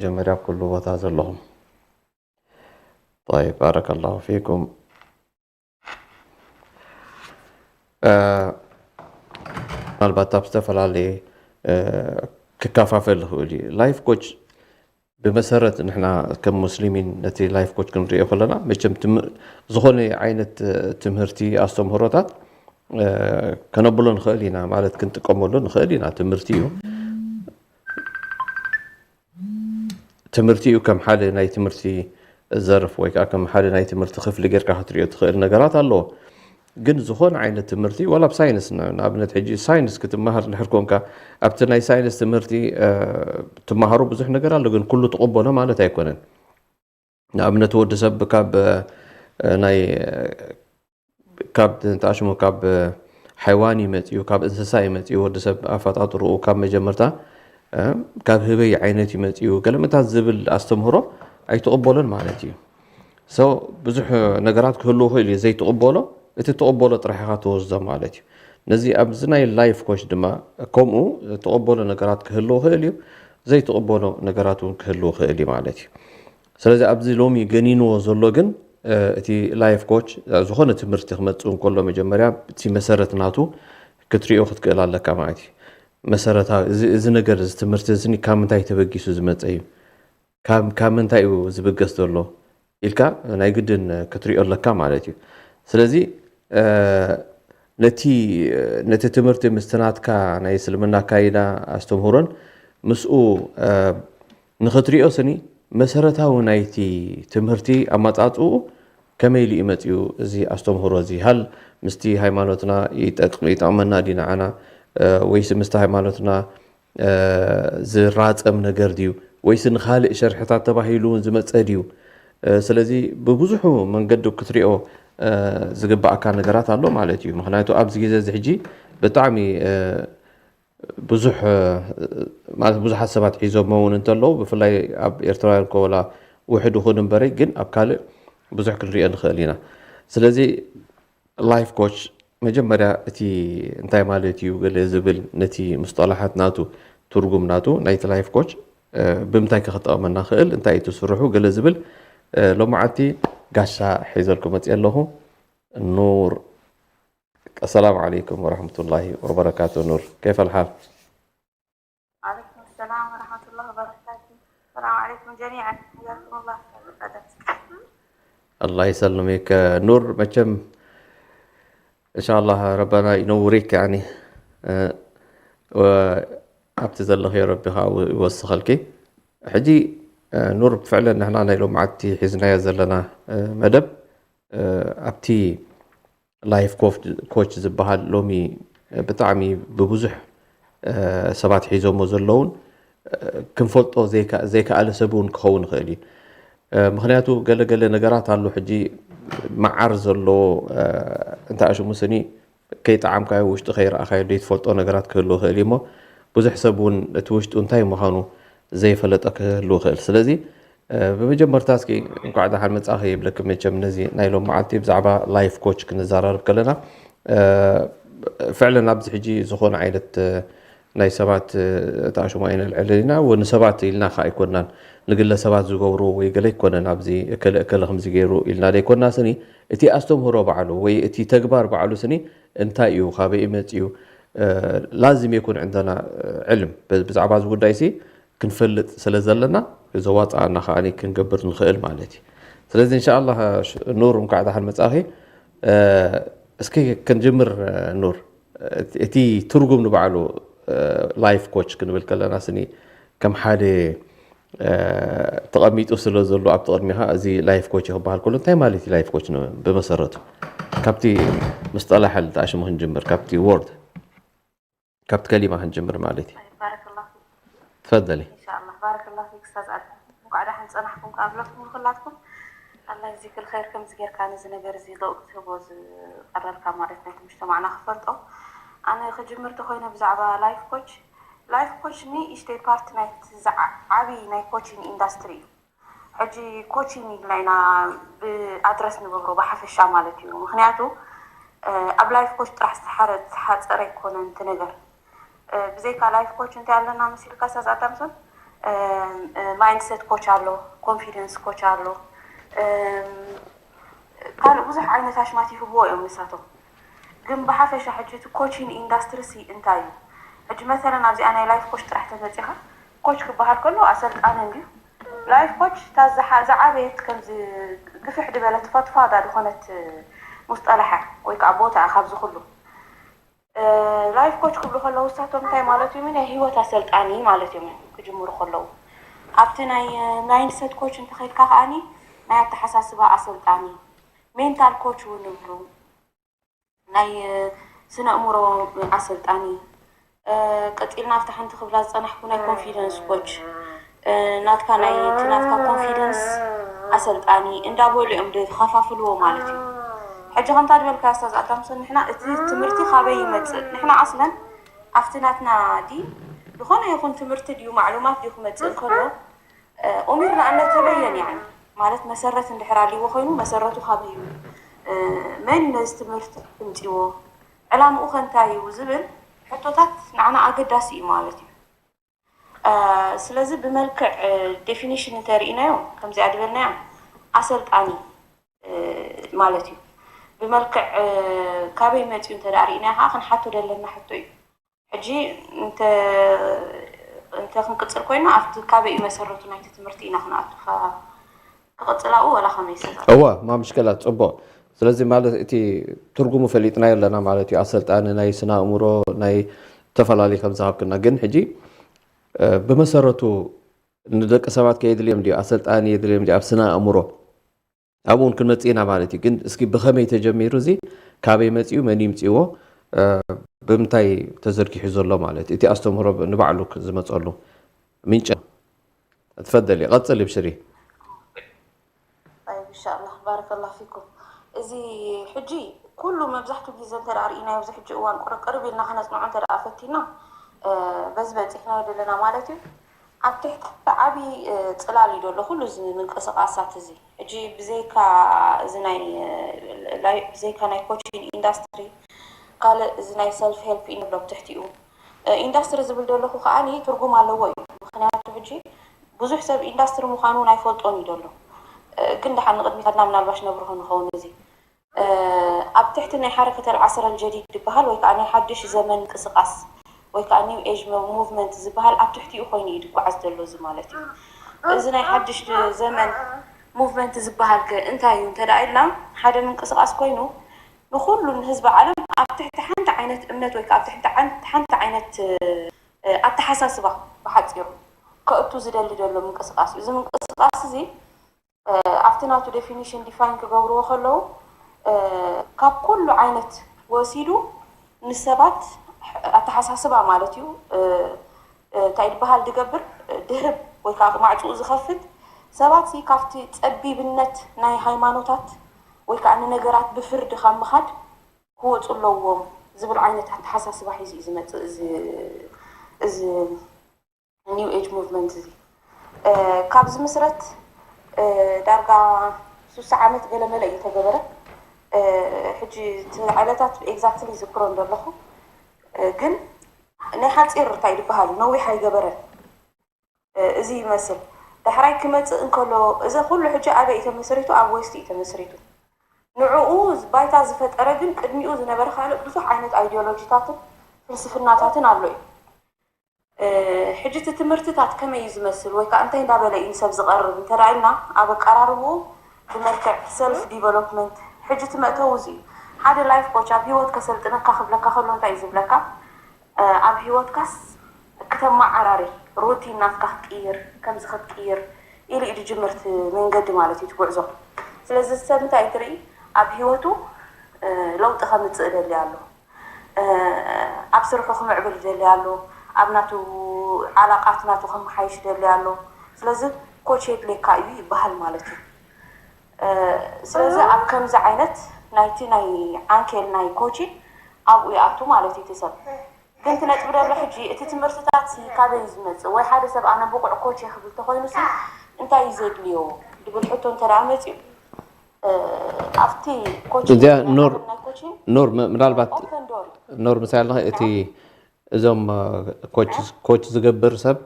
መጀመርያ ኣብ ኩሉ ቦታ ዘለኹም። طيب، بارك الله فيكم. ምናልባት ኣብ ዝተፈላለየ ክከፋፈል ይኽእል እዩ። ላይፍ ኮች ብመሰረት ንሕና ከም ሙስሊሚን ነቲ ላይፍ ኮች ክንሪኦ ከለና፣ መቸም ዝኾነ ዓይነት ትምህርቲ፣ ኣስተምህሮታት ከነብሎ ንኽእል ኢና፣ ማለት ክንጥቀመሉ ንኽእል ኢና። ትምህርቲ እዩ። ትምህርቲ እዩ። ከም ሓደ ናይ ትምህርቲ ዘርፍ ወይ ከዓ ከም ሓደ ናይ ትምህርቲ ክፍሊ ጌርካ ክትሪኦ ትኽእል ነገራት ኣለዎ። ግን ዝኾነ ዓይነት ትምህርቲ፣ ዋላ ኣብ ሳይንስ፣ ንኣብነት ሕጂ ሳይንስ ክትመሃር እንድሕር ኮንካ፣ ኣብቲ ናይ ሳይንስ ትምህርቲ ትመሃሮ ብዙሕ ነገር ኣሎ፣ ግን ኩሉ ትቕበሎ ማለት ኣይኮነን። ንኣብነት ወዲ ሰብ ካብ ናይ ካብ እንተኣሽሙ ካብ ሓይዋን እዩ መፂኡ፣ ካብ እንስሳ እዩ መፂኡ። ወዲ ሰብ ኣፈጣጥርኡ ካብ መጀመርታ ካብ ህበይ ዓይነት እዩ መፂኡ፣ ገለመታት ዝብል ኣስተምህሮ ኣይትቕበሎን ማለት እዩ። ሶ ብዙሕ ነገራት ክህልው ይኽእል እዩ ዘይትቕበሎ፣ እቲ ትቕበሎ ጥራሕ ኢኻ ትወስዶ ማለት እዩ። ነዚ ኣብዚ ናይ ላይፍ ኮች ድማ ከምኡ ትቕበሎ ነገራት ክህልው ይኽእል እዩ፣ ዘይትቕበሎ ነገራት እውን ክህልው ይኽእል እዩ ማለት እዩ። ስለዚ ኣብዚ ሎሚ ገኒንዎ ዘሎ ግን እቲ ላይፍ ኮች ዝኾነ ትምህርቲ ክመፅእ እንከሎ መጀመርያ እቲ መሰረት ናቱ ክትሪኦ ክትክእል ኣለካ ማለት እዩ። መሰረታዊ እዚ ነገር እዚ ትምህርቲ እዚ ካብ ምንታይ ተበጊሱ ዝመፀ እዩ፣ ካብ ምንታይ እዩ ዝብገስ ዘሎ ኢልካ ናይ ግድን ክትሪኦ ኣለካ ማለት እዩ። ስለዚ ነቲ ነቲ ትምህርቲ ምስቲ ናትካ ናይ እስልምና ኣካይዳ ኣስተምህሮን ምስኡ ንኽትሪኦ ስኒ መሰረታዊ ናይቲ ትምህርቲ ኣመፃፅኡ ከመይ ኢሉ እዩ መፂኡ እዚ ኣስተምህሮ እዚ? ሃል ምስቲ ሃይማኖትና ይጠቕመና ድዩ ንዓና ወይስ ምስቲ ሃይማኖትና ዝራፀም ነገር ድዩ ወይስ ንኻልእ ሸርሕታት ተባሂሉ እውን ዝመፀ ድዩ? ስለዚ ብብዙሑ መንገዲ ክትሪኦ ዝግባኣካ ነገራት ኣሎ ማለት እዩ። ምክንያቱ ኣብዚ ግዜ እዚ ሕጂ ብጣዕሚ ብዙሕ ማለት ብዙሓት ሰባት ሒዞሞ እውን እንተለዉ ብፍላይ ኣብ ኤርትራውያን ኮላ ውሕድ ይኹን እምበረይ ግን ኣብ ካልእ ብዙሕ ክንሪኦ ንኽእል ኢና። ስለዚ ላይፍ ኮች መጀመርያ እቲ እንታይ ማለት እዩ ገለ ዝብል ነቲ ምስጠላሓት ናቱ ትርጉም ናቱ ናይቲ ላይፍ ኮች ብምንታይ ክኽጠቕመና ክእል እንታይ እዩ ትስርሑ ገለ ዝብል ሎማዓንቲ ጋሻ ሒዘልኩ መፅእ ኣለኹ። ኑር السلام عليكم ورحمة الله وبركاته. نور، كيف الحال؟ عليكم السلام ورحمة الله وبركاته. السلام عليكم جميعا، حياكم الله. الله يسلمك نور. መቸም إن شاء الله ربنا ينورك يعني. ኣብቲ ዘለኽዮ ረቢ ከዓ ይወስኸልኪ። ሕጂ ኑር ብፍዕለን ንሕና ናይ ሎማዓቲ ሒዝናዮ ዘለና መደብ ኣብቲ ላይፍ ኮች ዝበሃል ሎሚ ብጣዕሚ ብብዙሕ ሰባት ሒዞሞ ዘለውን ክንፈልጦ ዘይከኣለ ሰብ እውን ክኸውን ይኽእል እዩ። ምክንያቱ ገለገለ ነገራት ኣሎ ሕጂ መዓር ዘለዎ እንተ ኣሽሙ ስኒ ከይጠዓምካዮ ውሽጡ ከይረኣኻዮ ዘይትፈልጦ ነገራት ክህልው ይኽእል እዩ እሞ ብዙሕ ሰብ እውን እቲ ውሽጡ እንታይ ምዃኑ ዘይፈለጠ ክህልው ይኽእል። ስለዚ ብመጀመርታ እስኪ እንኳዕ ደሓን መጻእኺ ይብለኪ። መቸም ነዚ ናይ ሎም መዓልቲ ብዛዕባ ላይፍ ኮች ክንዘራረብ ከለና ፍዕለን ኣብዚ ሕጂ ዝኾነ ዓይነት ናይ ሰባት ተኣሽሞ ኣይነልዕልን ኢና። ንሰባት ኢልና ከዓ ኣይኮናን፣ ንግለ ሰባት ዝገብሩ ወይ ገለ ኣይኮነን። ኣብዚ እከለ እከለ ከምዚ ገይሩ ኢልና ዘይኮና ስኒ እቲ ኣስተምህሮ ባዕሉ ወይ እቲ ተግባር ባዕሉ ስኒ እንታይ እዩ፣ ካበይ መፅዩ፣ ላዝም የኩን ዕንደና ዕልም ብዛዕባ እዚ ጉዳይ ሲ ክንፈልጥ ስለ ዘለና ዘዋፅኣና ከዓ ክንገብር ንኽእል ማለት እዩ። ስለዚ እንሻላ ኑር እንኳዕ ደሓን መፃእኺ። እስኪ ክንጅምር ኑር፣ እቲ ትርጉም ንባዕሉ ላይፍ ኮች ክንብል ከለና ስኒ ከም ሓደ ተቐሚጡ ስለ ዘሎ ኣብቲ ቅድሚኻ እዚ ላይፍ ኮች ክበሃል ከሎ እንታይ ማለት እዩ ላይፍ ኮች ብመሰረቱ? ካብቲ ምስጠላሕ ተኣሽሙ ክንጅምር ካብቲ ወርድ ካብቲ ከሊማ ክንጅምር ማለት እዩ። ባረከላሁ ፊክ። ትፈደሊ። ኢንሻአላህ ባረከላሁ ፊክ ኡስታዝ ኣድም። እንኳዕ ደሓን ጸናሕኩም ካብ ለኩም ንኩላትኩም። ኣላህ ይጅዚክ ኸይር ከምዚ ጌርካ ነዚ ነገር እዚ ደው ክትህቦ ዝቀረብካ ማለት ነቲ ምጅተማዕና ክፈልጦ። ኣነ ክጅምር ተኾይነ ብዛዕባ ላይፍ ኮች፣ ላይፍ ኮች ንእሽተይ ፓርት ናይቲ ዝዓቢ ናይ ኮቺንግ ኢንዳስትሪ እዩ። ሕጂ ኮቺንግ ኢልና ኢና ብኣድረስ ንገብሮ ብሓፈሻ ማለት እዩ። ምክንያቱ ኣብ ላይፍ ኮች ጥራሕ ዝተሓረ ዝተሓፀረ ኣይኮነን እቲ ነገር። ብዘይካ ላይፍ ኮች እንታይ ኣለና መሲልካ ኡስታዝ ኣዳምሶን? ማይንድሰት ኮች ኣሎ፣ ኮንፊደንስ ኮች ኣሎ፣ ካልእ ብዙሕ ዓይነት ኣሽማት ይህብዎ እዮም ንሳቶም። ግን ብሓፈሻ ሕጂ እቲ ኮቺን ኢንዳስትሪ ሲ እንታይ እዩ? ሕጂ መሰለን ኣብዚኣ ናይ ላይፍ ኮች ጥራሕ ተመፂኻ፣ ኮች ክበሃል ከሎ ኣሰልጣኒ እንድዩ። ላይፍ ኮች እታ ዝዓበየት ከምዚ ግፍሕ ድበለት ፈትፋዳ ዝኾነት ሙስጠላሓ ወይ ከዓ ቦታ ካብዚ ኩሉ ላይፍ ኮች ክብሉ ከለዉ እሳቶም እንታይ ማለት እዩ? ናይ ህይወት ኣሰልጣኒ ማለት እዮም ክጅምሩ ከለዉ። ኣብቲ ናይ ማይንድሰት ኮች እንተኸይድካ ከዓኒ ናይ ኣተሓሳስባ ኣሰልጣኒ፣ ሜንታል ኮች እውን ይብሉ፣ ናይ ስነ እምሮ ኣሰልጣኒ። ቀፂልና ኣብቲ ሓንቲ ክብላ ዝፀናሕኩ ናይ ኮንፊደንስ ኮች ናትካ ናይ እቲ ናትካ ኮንፊደንስ ኣሰልጣኒ እንዳበሉ እዮም ዝከፋፍልዎ ማለት እዩ። ሕጂ ከምታ ዝበልካ ኣስታዝ ኣታምሶን ንሕና እቲ ትምህርቲ ካበይ ይመፅእ? ንሕና ኣስለን ኣብቲ ናትና ዲ ዝኾነ ይኹን ትምህርቲ ድዩ ማዕሉማት ድዩ ክመፅእ እንከሎ ኡሚርና ኣን ነተበየን ያኒ ማለት መሰረት እንድሕር ኣልዎ ኮይኑ መሰረቱ ካበይ እዩ? መን እዩ ነዚ ትምህርቲ እምፅዎ? ዕላምኡ ከ እንታይ እዩ ዝብል ሕቶታት ንዓና ኣገዳሲ እዩ ማለት እዩ። ስለዚ ብመልክዕ ዴፊኒሽን እንተርኢናዮ ከምዚኣ ዝበልናያ ኣሰልጣኒ ማለት እዩ። ብመልክዕ ካበይ መፅኡ እንተ ርኢናዮ ከዓ ክንሓቶ ዘለና ሕቶ እዩ። ሕጂ እንተ እንተ ክንቅፅል ኮይና ኣብቲ ካበይ እዩ መሰረቱ ናይቲ ትምህርቲ ኢና ክንኣቱ ክቕፅል ኣብኡ ወላ ከመይ ይሰጣል? እወ ማምሽከላት ፅቡቕ። ስለዚ ማለት እቲ ትርጉሙ ፈሊጥናዮ ኣለና ማለት እዩ። ኣሰልጣኒ ናይ ስነ ኣእምሮ ናይ ዝተፈላለዩ ከም ዝሃብክና ግን ሕጂ ብመሰረቱ ንደቂ ሰባት ከየድልዮም ድዩ ኣሰልጣኒ የድልዮም ድዩ ኣብ ስነ ኣእምሮ ኣብኡ እውን ክንመፅእ ኢና ማለት እዩ። ግን እስኪ ብኸመይ ተጀሚሩ እዚ ካበይ መፂኡ መን ይምፅዎ ብምንታይ ተዘርጊሑ ዘሎ ማለት እቲ ኣስተምህሮ ንባዕሉ ዝመፀሉ ምንጭ ትፈደል ቀፅል ብሽሪ طيب إن شاء الله بارك الله فيكم እዚ ሕጂ ኩሉ መብዛሕቱ ግዜ እንተ ርኢናዮ ኣብዚ ሕጂ እዋን ቁርቅርብ ኢልና ክነፅንዖ እንተ ፈቲና በዚ በፂሕናዮ ዘለና ማለት እዩ ኣብ ትሕቲ ዓብዪ ፅላል እዩ ዘሎ ኩሉ እዚ ምንቅስቃሳት እዚ ሕጂ ብዘይካ እዚ ናይ ብዘይካ ናይ ኮቺን ኢንዳስትሪ ካልእ እዚ ናይ ሰልፍ ሄልፕ እዩ ንብሎ ብትሕቲኡ ኢንዳስትሪ ዝብል ዘለኹ ከዓኒ ትርጉም ኣለዎ እዩ ምክንያቱ ሕጂ ብዙሕ ሰብ ኢንዳስትሪ ምዃኑ እውን ኣይፈልጦን እዩ ዘሎ ግን ደሓን ንቅድሚት ከድና ምናልባሽ ነብርሆ ንኸውን እዚ ኣብ ትሕቲ ናይ ሓረከተል ዓሰረል ጀዲድ ዝበሃል ወይ ከዓ ናይ ሓድሽ ዘመን ምንቅስቃስ ወይ ከዓ ኒው ኤጅ ሙቭመንት ዝበሃል ኣብ ትሕቲኡ ኮይኑ እዩ ዝጓዓዝ ዘሎ እዚ ማለት እዩ። እዚ ናይ ሓድሽ ዘመን ሙቭመንት ዝበሃል ከ እንታይ እዩ እንተ ኢልና ሓደ ምንቅስቃስ ኮይኑ ንኩሉ ንህዝቢ ዓለም ኣብ ትሕቲ ሓንቲ ዓይነት እምነት ወይ ከዓ ኣብ ትሕቲ ሓንቲ ዓይነት ኣተሓሳስባ ብሓፂሩ ከእቱ ዝደሊ ዘሎ ምንቅስቃስ እዩ። እዚ ምንቅስቃስ እዚ ኣብቲ ናቱ ዴፊኒሽን ዲፋይን ክገብርዎ ከለዉ ካብ ኩሉ ዓይነት ወሲዱ ንሰባት ኣተሓሳስባ ማለት እዩ እንታይ ዝበሃል ዝገብር ድህብ ወይ ከዓ ማዕፅኡ ዝኸፍት ሰባት ሲ ካብቲ ፀቢብነት ናይ ሃይማኖታት ወይ ከዓ ንነገራት ብፍርዲ ካብ ምኻድ ክወፁ ኣለዎም ዝብል ዓይነት ኣተሓሳስባ ሒዙ እዩ ዝመፅእ እዚ ኒው ኤጅ ሙቭመንት እዚ ካብ ዝምስረት ዳርጋ ሱሳ ዓመት ገለመለ እዩ ተገበረ። ሕጂ እቲ ዕለታት ኤግዛክትሊ ይዝክሮ እንደለኹ ግን ናይ ሓፂር እንታይ ዝበሃል ነዊሕ ኣይገበረን። እዚ ይመስል ዳሕራይ ክመፅእ እንከሎ እዚ ኩሉ ሕጂ ኣበይ እዩ ተመስሪቱ? ኣብ ዌስት እዩ ተመስሪቱ። ንዕኡ ባይታ ዝፈጠረ ግን ቅድሚኡ ዝነበረ ካልእ ብዙሕ ዓይነት ኣይዲዮሎጂታትን ፍልስፍናታትን ኣሎ እዩ። ሕጂ እቲ ትምህርትታት ከመይ እዩ ዝመስል ወይ ከዓ እንታይ እንዳበለ እዩ ንሰብ ዝቐርብ እንተዳ ኢልና ኣብ ኣቀራርብኡ ብመልክዕ ሰልፍ ዲቨሎፕመንት ሕጂ እቲ መእተዊ እዚ እዩ ሓደ ላይፍ ኮች ኣብ ሂወት ከሰልጥነካ ክብለካ ከሎ እንታይ እዩ ዝብለካ ኣብ ሂወትካስ ክተመዓራሪ ሩቲን ናትካ ክትቅይር ከምዚ ክትቅይር ኢሉ እዩ ድጅምር እቲ መንገዲ ማለት እዩ እቲ ጉዕዞ ስለዚ ሰብ እንታይ ትርኢ ኣብ ሂወቱ ለውጢ ከምፅእ ደሊ ኣሎ ኣብ ስርሑ ክምዕብል ይደሊ ኣሎ፣ ኣብ ናቱ ዓላቃት ናቱ ከመሓይሽ ይደሊ ኣሎ። ስለዚ ኮች የድልየካ እዩ ይበሃል ማለት እዩ። ስለዚ ኣብ ከምዚ ዓይነት ናይቲ ናይ ዓንኬል ናይ ኮቺን ኣብኡ ይኣቱ ማለት እዩ እቲ ሰብ። ግን እቲ ነጥቢ ደሎ ሕጂ እቲ ትምህርትታት ሲ ካበይ እዩ ዝመፅእ ወይ ሓደ ሰብ ኣነ ብቑዕ ኮች እየ ክብል ተኾይኑ ሲ እንታይ እዩ ዘድልዮ ድብል ሕቶ እንተ ደኣ መፅኡ ኣብቲ ኮቺን እዚኣ ናይ ኖር ዓለም ናይ ኮቺን ኖር ም- ምናልባት ኦፕን ዶር እዩ። ኖር ምሳይ ኣለኸ እቲ እዞም ኮች ዝገብር ሰብ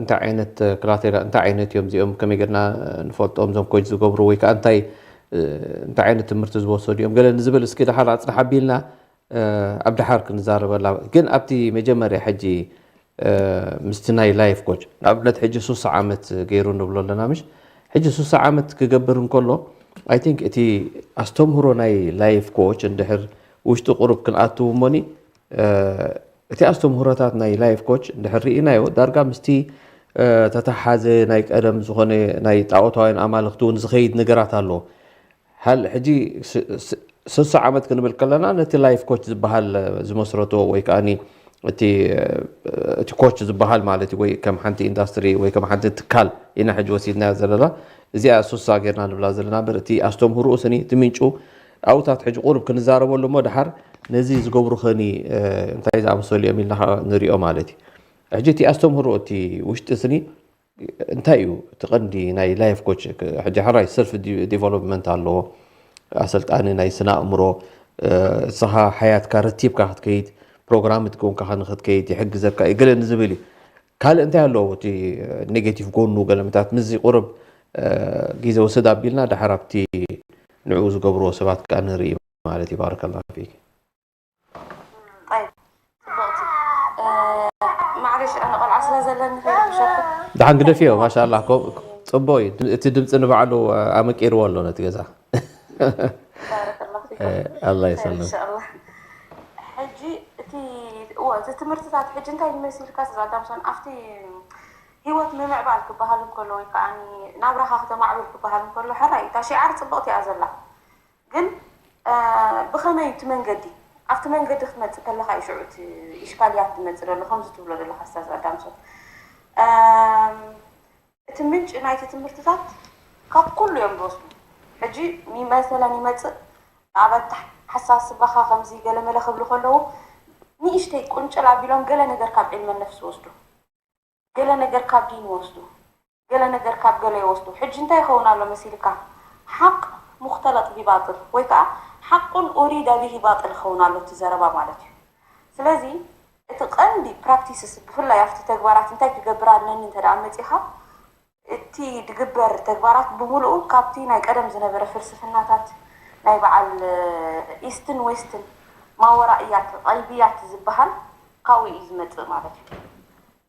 እንታይ ዓይነት ክራቴሪያ እንታይ ዓይነት እዮም እዚኦም ከመይ ጌርና ንፈልጦም እዞም ኮች ዝገብሩ ወይ ከዓ እንታይ እንታይ ዓይነት ትምህርቲ ዝወሰዱ እዮም ገለ ንዝብል እስኪ ድሓር ኣፅንሓ ኣቢልና ኣብ ድሓር ክንዛረበላ ግን ኣብቲ መጀመርያ ሕጂ ምስቲ ናይ ላይፍ ኮች ንኣብነት ሕጂ ሱሳ ዓመት ገይሩ ንብሎ ኣለና ምሽ ሕጂ ሱሳ ዓመት ክገብር እንከሎ I think እቲ ኣስተምህሮ ናይ ላይፍ ኮች እንድሕር ውሽጢ ቁሩብ ክንኣትው እሞኒ እቲ ኣስተምህሮታት ናይ ላይፍ ኮች እንድሕር ርኢናዮ ዳርጋ ምስቲ ተተሓዘ ናይ ቀደም ዝኾነ ናይ ጣዖታውያን ኣማልኽቲ እውን ዝኸይድ ነገራት ኣለዎ። ሃል ሕጂ ስሳ ዓመት ክንብል ከለና ነቲ ላይፍ ኮች ዝበሃል ዝመስረቶ ወይ ከዓ እቲ እቲ ኮች ዝበሃል ማለት ወይ ከም ሓንቲ ኢንዳስትሪ ወይ ከም ሓንቲ ትካል ኢና ሕጂ ወሲድናዮ ዘለና እዚኣ ሱሳ ጌርና ንብላ ዘለና በር እቲ ኣስተምህርኡ ስኒ እቲ ምንጩ ኣብታት ሕጂ ቁሩብ ክንዛረበሉ እሞ ድሓር ነዚ ዝገብሩ ኸኒ እንታይ ዝኣመሰሉ እዮም ኢልና ንሪኦ ማለት እዩ። ሕጂ እቲ ኣስተምህሮ እቲ ውሽጢ ስኒ እንታይ እዩ እቲ ቀንዲ ናይ ላይፍ ኮች ሕጂ ሕራይ ሰልፍ ዲቨሎፕመንት ኣለዎ ኣሰልጣኒ ናይ ስነ ኣእምሮ እስኻ ሓያትካ ረቲብካ ክትከይድ ፕሮግራም ትከውን ካኻ ንክትከይድ ይሕግዘካ እዩ ገለ ንዝብል እዩ ካልእ እንታይ ኣለዎ እቲ ኔጌቲቭ ጎኑ ገለምታት ምስዚ ቁርብ ግዜ ውሰድ ኣቢልና ድሓር ኣብቲ ንዕኡ ዝገብርዎ ሰባት ከዓ ንርኢ ማለት እዩ ባረከላ ፊክ طيب ጽቡቕቲ ማዕለሽ ኣነ ቆልዓ ስለ ዘለኒ ከይርብሸኩ ድሓን ግደፍዮ ማሻላ ጽቡቅ እዩ እቲ ድምፂ ንባዕሉ ኣመቂርዎ ኣሎ ነቲ ገዛ ባረከላ ፊክ ኣላ ይሰልም ኢንሻኣላ ሕጂ እቲ እዎ እቲ ትምህርትታት ሕጂ እንታይ ይመስልካ ስዛ ዳምሶን ኣብቲ ህይወት ምምዕባል ክበሃል እንከሎ ወይ ከዓ ናብራኻ ክተማዕብል ክበሃል እንከሎ ሕራይ እታ ሽዓር ፅብቕቲ እያ ዘላ ግን ብኸመይ እቲ መንገዲ ኣብቲ መንገዲ ክትመፅእ ከለኻ እዩ ሽዑ እቲ ኢሽካልያት ዝመፅእ ዘሎ ከምዚ ትብሎ ዘለኻ ስታዝ ኣዳምሶ እቲ ምንጭ ናይቲ ትምህርትታት ካብ ኩሉ እዮም ዝወስዱ ሕጂ መሰለን ይመፅእ ኣብ ኣተሓሳስባኻ ከምዚ ገለመለ ክብሉ ከለዉ ንእሽተይ ቁንጭል ኣቢሎም ገለ ነገር ካብ ዕልመ ነፍሲ ወስዱ ገለ ነገር ካብ ዲን ይወስዱ ገለ ነገር ካብ ገለ ይወስዱ ሕጂ እንታይ ይኸውን ኣሎ መሲልካ ሓቅ ሙክተለጥ ቢባጥል ወይ ከዓ ሓቁን ኡሪደ ቢሂ ባጥል ይኸውን ኣሎ እቲ ዘረባ ማለት እዩ ስለዚ እቲ ቀንዲ ፕራክቲስስ ብፍላይ ኣብቲ ተግባራት እንታይ ክገብር ኣለኒ እንተ ደኣ መፂኻ እቲ ድግበር ተግባራት ብምሉኡ ካብቲ ናይ ቀደም ዝነበረ ፍልስፍናታት ናይ በዓል ኢስትን ዌስትን ማወራእያት ቀልብያት ዝበሃል ካብኡ እዩ ዝመፅእ ማለት እዩ።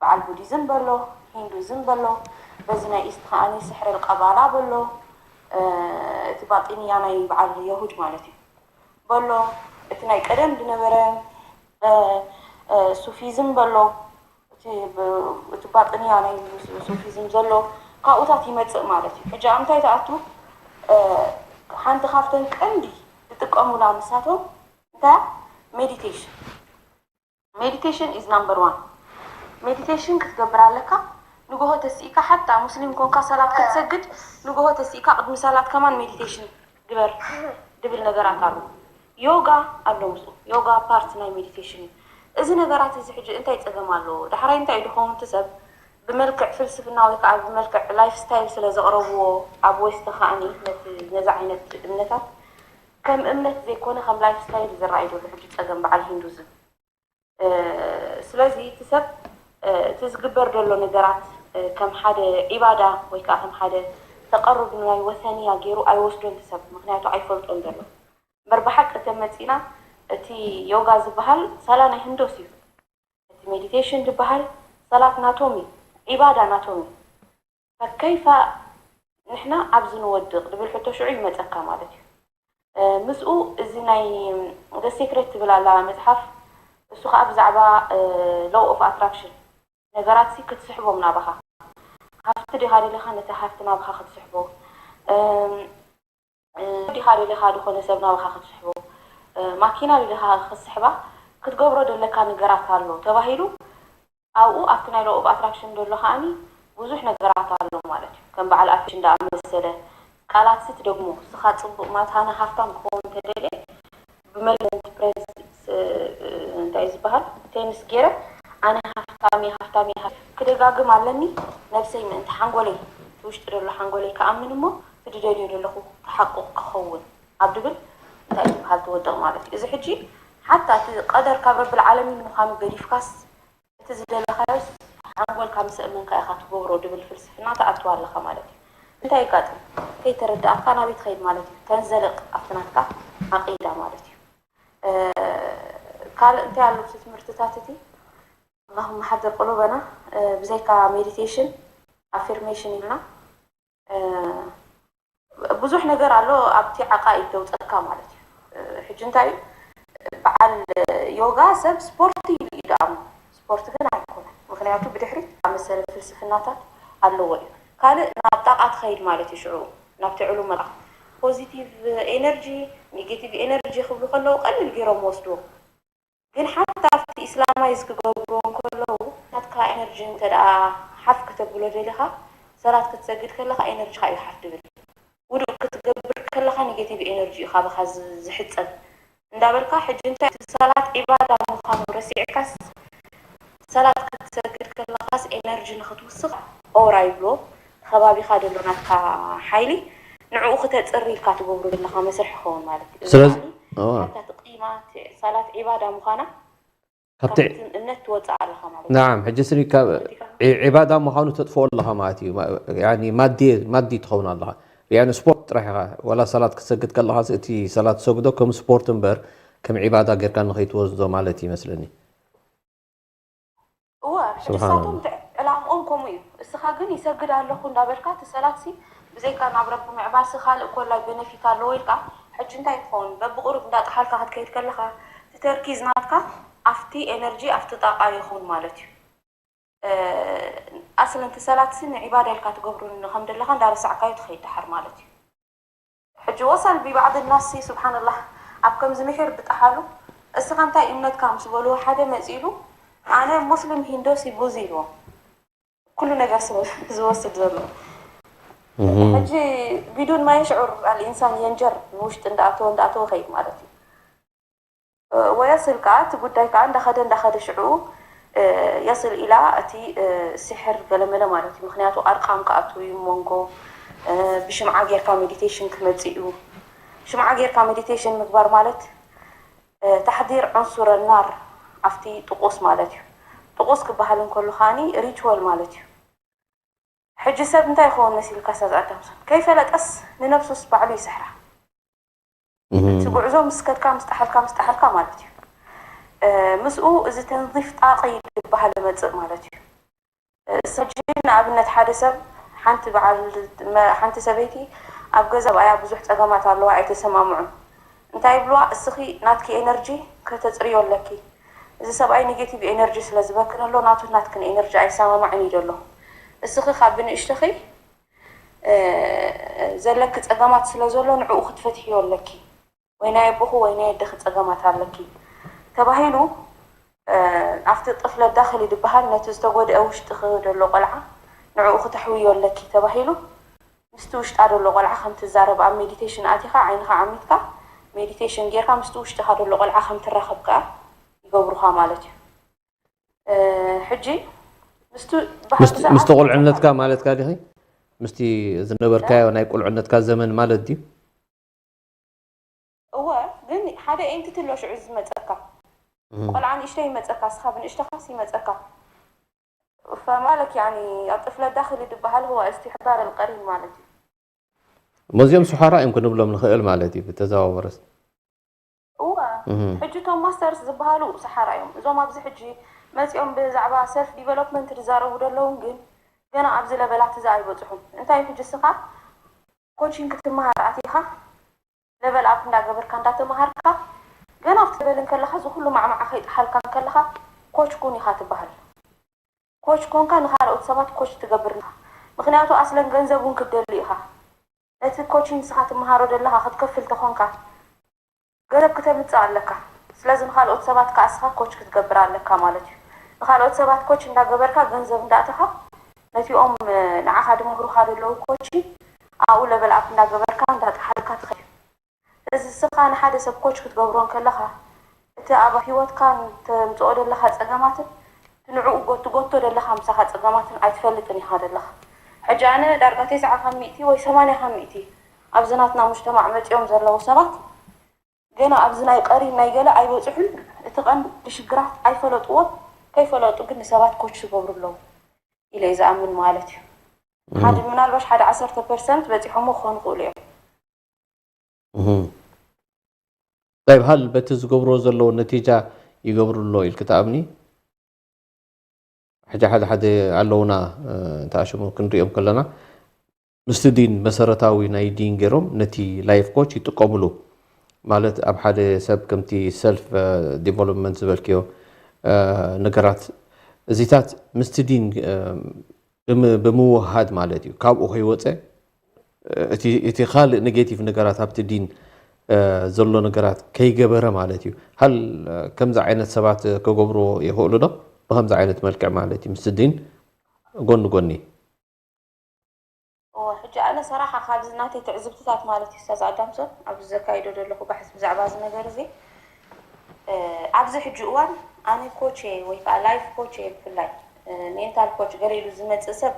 በዓል ቡዲዝም በሎ፣ ሂንዱዝም በሎ፣ በዚ ናይ ኢስት ከዓኒ ስሕር ቀባላ በሎ፣ እቲ ባጢንያ ናይ በዓል የሁድ ማለት እዩ በሎ፣ እቲ ናይ ቀደም ዝነበረ ሱፊዝም በሎ፣ እቲ ባጥንያ ናይ ሱፊዝም ዘሎ ካብኡታት ይመፅእ ማለት እዩ። ሕጂ ኣብ እንታይ ትኣቱ? ሓንቲ ካብተን ቀንዲ ዝጥቀሙላ ንሳቶም እንታይ? ሜዲቴሽን። Meditation is number one። ሜዲቴሽን ክትገብር ኣለካ። ንጎሆ ተሲእካ ሓታ ሙስሊም ኮንካ ሰላት ክትሰግድ ንጎሆ ተሲእካ ቅድሚ ሰላት ከማን ሜዲቴሽን ግበር ድብል ነገራት ኣሎ። ዮጋ ኣሎ ምስኡ። ዮጋ ፓርት ናይ ሜዲቴሽን እዩ። እዚ ነገራት እዚ ሕጂ እንታይ ፀገም ኣለዎ? ዳሕራይ እንታይ እዩ ዝኸውን እቲ ሰብ ብመልክዕ ፍልስፍና ወይ ከዓ ብመልክዕ ላይፍ ስታይል ስለ ዘቕረብዎ ኣብ ዌስት ከዓኒ ነቲ ነዚ ዓይነት እምነታት ከም እምነት ዘይኮነ ከም ላይፍ ስታይል ዝረኣይ ዘሎ ሕጂ ፀገም በዓል ሂንዱዝም። ስለዚ እቲ ሰብ እቲ ዝግበር ዘሎ ነገራት ከም ሓደ ዒባዳ ወይ ከዓ ከም ሓደ ተቐርብ ናይ ወሰንያ ገይሩ ኣይወስዶን እቲ ሰብ ምክንያቱ ኣይፈልጦን ዘሎ እምበር ብሓቂ ተመፂና እቲ ዮጋ ዝበሃል ሳላ ናይ ህንዶስ እዩ እቲ ሜዲቴሽን ዝበሃል ሰላት ናቶም እዩ ዒባዳ ናቶም እዩ ፈከይፋ ንሕና ኣብዚ ንወድቕ ዝብል ሕቶ ሽዑ ይመፀካ ማለት እዩ ምስኡ እዚ ናይ The Secret ትብል ኣላ መፅሓፍ እሱ ከዓ ብዛዕባ law of attraction ነገራት ሲ ክትስሕቦም ናባኻ ሃፍቲ ዲኻ ደሊኻ ነቲ ሃፍቲ ናባኻ ክትስሕቦ ዲኻ ደሊኻ ዝኾነ ሰብ ናባኻ ክትስሕቦ ማኪና ደሊኻ ክትስሕባ ክትገብሮ ደለካ ነገራት ኣሎ ተባሂሉ ኣብኡ ኣብቲ ናይ law of attraction ዘሎ ከዓኒ ብዙሕ ነገራት ኣሎ ማለት እዩ ከም በዓል ኣፊሽ እንዳኣመሰለ ቃላት ሲ ትደግሞ እስኻ ፅቡቅ ማለት ሃነ ሃፍታም ክኸውን እንተደልየ ብመልመንቲ ፕሬስ እንታይ ዝበሃል ቴንስ ገይረ ኣነ ሃፍታም እየ ሃፍታም እየ ክደጋግም ኣለኒ ነብሰይ ምእንቲ ሓንጎለይ እቲ ውሽጢ ዘሎ ሓንጎለይ ክኣምን እሞ እቲ ድደልዮ ዘለኹ ተሓቁቕ ክኸውን ኣብ ድብል እንታይ ዝበሃል ትወድቕ ማለት እዩ እዚ ሕጂ ሓታ እቲ ቀደር ካብ ረብል ዓለሚን ምዃኑ ገዲፍካስ ዝደለኻዮስ ሓንጎልካ ምስ ኣእመንካ ኢኻ ትገብሮ ድብል ፍልስፍና ትኣቱ ኣለኻ ማለት እዩ። እንታይ ይጋጥም? ከይተረዳእካ ናበይ ትኸይድ ማለት እዩ? ተንዘልቕ ኣብቲ ናትካ ዓቂዳ ማለት እዩ። ካልእ እንታይ ኣሎ ኣብቲ ትምህርትታት እቲ? ኣላሁመ ሓድር ቁሉበና። ብዘይካ ሜዲቴሽን፣ ኣፊርሜሽን ኢልና ብዙሕ ነገር ኣሎ ኣብቲ ዓቃኢድ ደውፀካ ማለት እዩ። ሕጂ እንታይ እዩ? በዓል ዮጋ ሰብ ስፖርት ኢሉ እዩ ደኣሞ፣ ስፖርት ግን ኣይኮነን። ምክንያቱ ብድሕሪት ኣመሰለ ፍልስፍናታት ኣለዎ እዩ። ካልእ ናብ ጣቃ ትኸይድ ማለት እዩ። ሽዑ ናብቲ ዕሉም መጣ ፖዚቲቭ ኤነርጂ፣ ኔጌቲቭ ኤነርጂ ክብሉ ከለዉ ቀልል ገይሮም ወስድዎ። ግን ሓታ ኣብቲ ኢስላማይዝ ክገብርዎ እንከለዉ ናትካ ኤነርጂ እንተ ደኣ ሓፍ ክተብሎ ደሊኻ ሰላት ክትሰግድ ከለኻ ኤነርጂኻ እዩ ሓፍ ድብል። ውዱእ ክትገብር ከለኻ ኔጌቲቭ ኤነርጂ እዩ ካባኻ ዝሕጸብ እንዳበልካ፣ ሕጂ እንታይ እቲ ሰላት ዒባዳ ምዃኑ ረሲዕካስ ሰላት ክትሰግድ ከለኻስ ኤነርጂ ንኽትውስኽ ኦራ ይብሎ ከባቢኻ ደሎ ናትካ ሓይሊ ንዕኡ ክተጽሪ ኢልካ ትገብሮ ዘለኻ መስርሕ ክኸውን ማለት እዩ። ስለዚ ሓታ እቲ ቂማ ሰላት ዒባዳ ምዃና ካብቲ እምነት ትወፅእ ኣለኻ ማለት እዩ። ናዓም፣ ሕጂ ስኒ ካብ ዒባዳ ምዃኑ ተጥፍኦ ኣለኻ ማለት እዩ። ማዲ ትኸውን ኣለኻ። ያኒ ስፖርት ጥራሕ ኢኻ፣ ዋላ ሰላት ክትሰግድ ከለኻ እቲ ሰላት ትሰግዶ ከም ስፖርት እምበር ከም ዒባዳ ጌርካ ንኸይትወስዶ ማለት እዩ መስለኒ። እወ፣ ሕጂ ስብሓን ንሳቶም ኣላህ። ዕላምኦም ከምኡ እዩ። እስኻ ግን ይሰግድ ኣለኹ እንዳበልካ እቲ ሰላትሲ ብዘይካ ናብ ረቢ ምዕባሲ ካልእ ኮላይ ቤነፊት ኣለዎ ኢልካ፣ ሕጂ እንታይ ትኸውን? በብቑሩብ እንዳጠሓልካ ክትከይድ ከለኻ እቲ ተርኪዝ ናትካ ኣብቲ ኤነርጂ ኣብቲ ጣቃ ይኹን ማለት እዩ። ኣስለን እቲ ሰላትሲ ንዒባዳ ኢልካ ትገብሩ ከም ደለኻ እንዳረሳዕካዮ ትኸይድ ደሓር ማለት እዩ። ሕጂ ወሰል ቢባዕድ ናሲ ስብሓንላህ ኣብ ከምዚ ምሒር ብጠሓሉ እስኻ እንታይ እምነትካ ምስ በልዎ ሓደ መፂሉ ኣነ ሙስሊም ሂንዶሲ ቡዚ ኢልዎ ኩሉ ነገር ዝወስድ ዘሎ ሕጂ ቢዱን ማ የሽዑር ኣልኢንሳን የንጀር ንውሽጢ እንዳኣተወ እንዳኣተወ ኸይድ ማለት እዩ። ወየስል ከዓ እቲ ጉዳይ ከዓ እንዳኸደ እንዳኸደ ሽዑ የስል ኢላ እቲ ስሕር ገለመለ ማለት እዩ። ምክንያቱ ኣርቃም ክኣቱ እዩ መንጎ ብሽምዓ ጌርካ ሜዲቴሽን ክመፅእ እዩ። ሽምዓ ጌርካ ሜዲቴሽን ምግባር ማለት ታሕዲር ዑንሱረ ናር ኣብቲ ጥቁስ ማለት እዩ። ጥቁስ ክበሃል እንከሉ ከዓኒ ሪችዋል ማለት እዩ። ሕጂ ሰብ እንታይ ይኸውን መሲልካ ሳዝ ኣዳምሶን ከይፈለጠስ ንነብሱስ ባዕሉ ይስሕራ። እቲ ጉዕዞ ምስ ከድካ ምስ ጠሓልካ ምስ ጠሓልካ ማለት እዩ። ምስኡ እዚ ተንዚፍ ጣቂ ዝበሃል ይመፅእ ማለት እዩ። ሕጂ ንኣብነት ሓደ ሰብ ሓንቲ በዓል ሓንቲ ሰበይቲ ኣብ ገዛ ብኣያ ብዙሕ ፀገማት ኣለዋ ኣይተሰማምዑን እንታይ ይብልዋ እስኺ ናትኪ ኤነርጂ ከተፅርዮ ኣለኪ እዚ ሰብኣይ ኔጌቲቭ ኤነርጂ ስለ ዝበክነሎ ናቱ ናትክን ኤነርጂ ኣይሰማማዕን እዩ ደሎ እስኺ ካብ ብንእሽተኺ ዘለኪ ፀገማት ስለ ዘሎ ንዕኡ ክትፈትሕዮ ኣለኪ ወይ ናይ ኣቦኺ ወይ ናይ ኣደኺ ፀገማት ኣለኪ ተባሂሉ ኣብቲ ጥፍለ ዳኽሊ ዝበሃል ነቲ ዝተጎድአ ውሽጥኺ ዘሎ ቆልዓ ንዕኡ ክተሕውዮ ኣለኪ ተባሂሉ ምስቲ ውሽጣ ዘሎ ቆልዓ ከም ትዛረብ ኣብ ሜዲቴሽን ኣቲኻ ዓይንኻ ዓሚትካ ሜዲቴሽን ጌርካ ምስቲ ውሽጥኻ ዘሎ ቆልዓ ከም ትራኸብ ከኣ ይገብሩኻ ማለት እዩ። ሕጂ ምስቲ ቁልዕነትካ ማለትካ ዲኺ? ምስቲ ዝነበርካዮ ናይ ቁልዕነትካ ዘመን ማለት ድዩ? እወ፣ ግን ሓደ ኤንቲቲ ኣሎ ሽዑ ዝመጸካ። ቆልዓ ንእሽተይ ይመጸካ፣ እስኻ ብንእሽተኻስ ይመጸካ። ፈማለክ ያኒ ኣብ ጥፍለ ዳኽሊ ድበሃል ህዋ እስትሕዳር ኣልቀሪን ማለት እዩ። እሞ እዚኦም ሰሓራ እዮም ክንብሎም ንኽእል ማለት እዩ ብተዘዋወረስ። እወ፣ ሕጂ እቶም ማስተርስ ዝበሃሉ ሰሓራ እዮም። እዞም ኣብዚ ሕጂ መጺኦም ብዛዕባ ሰልፍ ዲቨሎፕመንት ዝዛረቡ ዘለውን ግን ገና ኣብዚ ለበላት እዚ ኣይበጽሑን። እንታይ እዩ ሕጂ እስኻ ኮቺንግ ክትመሃር ኣቲኻ ለቨል ኣፕ እንዳገበርካ እንዳተመሃርካ ገና ክትበል እንከለኻ እዚ ኩሉ ማዕማዓ ከይጠሓልካ እንከለኻ ኮች ኩን ኢኻ ትበሃል። ኮች ኮንካ ንኻልኦት ሰባት ኮች ትገብር ኢኻ። ምኽንያቱ ኣስለን ገንዘብ እውን ክትደሊ ኢኻ። ነቲ ኮች ንስኻ ትመሃሮ ዘለኻ ክትከፍል ተኾንካ ገንዘብ ክተምጽእ ኣለካ። ስለዚ ንኻልኦት ሰባት ከኣ እስኻ ኮች ክትገብር ኣለካ ማለት እዩ። ንኻልኦት ሰባት ኮች እንዳገበርካ ገንዘብ እንዳእተኻ ነቲኦም ንዓኻ ድምህሩኻ ዘለዉ ኮች ኣብኡ ለቨል ኣፕ እንዳገበርካ እንዳጠሓልካ ትኸይድ። እዚ እስኻ ንሓደ ሰብ ኮች ክትገብሮ እንከለኻ እቲ ኣብ ህይወትካ ተምጽኦ ዘለኻ ጸገማትን እቲ ንዕኡ ጎ- ትጎቶ ዘለኻ ምሳኻ ጸገማትን ኣይትፈልጥን ኢኻ ዘለኻ። ሕጂ ኣነ ዳርጋ ተስዓ ካብ ሚእቲ ወይ ሰማንያ ካብ ሚእቲ ኣብዚ ናትና ሙጅተማዕ መጺኦም ዘለዉ ሰባት ገና ኣብዚ ናይ ቀሪን ናይ ገለ ኣይበጽሑን። እቲ ቀንዲ ሽግራት ኣይፈለጥዎን። ከይፈለጡ ግን ንሰባት ኮች ዝገብሩ ኣለዉ ኢለ እየ ዝኣምን ማለት እዩ። ሓደ ምናልባሽ ሓደ ዓሰርተ ፐርሰንት በፂሖሞ ክኾኑ ይኽእሉ እዮም። طيب፣ هل በቲ ዝገብርዎ ዘለዉ ነቲጃ ይገብሩ ኣሎ ኢልክ ትኣምኒ? ሕጂ ሓደ ሓደ ኣለዉና፣ እንተኣሽሙ ክንሪኦም ከለና ምስቲ ዲን መሰረታዊ ናይ ዲን ገይሮም ነቲ ላይፍ ኮች ይጥቀምሉ። ማለት ኣብ ሓደ ሰብ ከምቲ ሰልፍ ዲቨሎፕመንት ዝበልክዮ ነገራት እዚታት ምስቲ ዲን ብምውሃድ ማለት እዩ። ካብኡ ከይወፀ እቲ ካልእ ኔጌቲቭ ነገራት ኣብቲ ዲን ዘሎ ነገራት ከይገበረ ማለት እዩ። ሃል ከምዚ ዓይነት ሰባት ክገብርዎ ይኽእሉ ዶ? ብከምዚ ዓይነት መልክዕ ማለት እዩ፣ ምስ ዲን ጎኒ ጎኒ። ሕጂ ኣነ ሰራሓ ካብዚ ናተይ ትዕዝብትታት ማለት እዩ፣ ስታዝ ኣዳምሶን ኣብዚ ዘካይዶ ዘለኹ ባሕስ ብዛዕባ እዚ ነገር እዚ ኣብዚ ሕጂ እዋን ኣነ ኮቼ ወይ ከዓ ላይፍ ኮቼ ብፍላይ ሜንታል ኮች ገለ ኢሉ ዝመፅእ ሰብ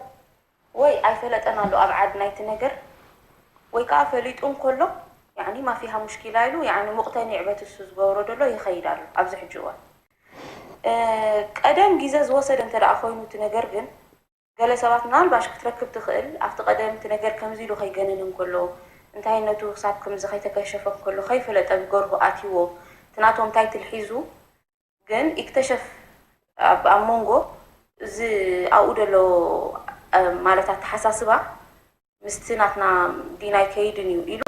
ወይ ኣይፈለጠን ኣሎ ኣብ ዓድ ናይቲ ነገር ወይ ከዓ ፈሊጡ እንከሎ ያኒ ማፊሃ ሙሽኪላ ኢሉ ያኒ ሙቕተኒዕ በቲ እሱ ዝገብሮ ዘሎ ይኸይድ ኣሎ ኣብዚ ሕጂ እዋን። ቀደም ግዜ ዝወሰደ እንተ ደኣ ኮይኑ እቲ ነገር ግን ገለ ሰባት ምናልባሽ ክትረክብ ትኽእል ኣብቲ ቀደም እቲ ነገር ከምዚ ኢሉ ከይገነነ እንከሎ እንታይነቱ ክሳብ ከምዚ ከይተከሸፈ እንከሎ ከይፈለጠ ብገርሁ ኣትይዎ እቲ ናቶም ታይትል ሒዙ ግን ኢክተሸፍ ኣብ ኣብ መንጎ እዚ ኣብኡ ዘሎ ማለት ኣተሓሳስባ ምስቲ ናትና ዲን ኣይከይድን እዩ ኢሉ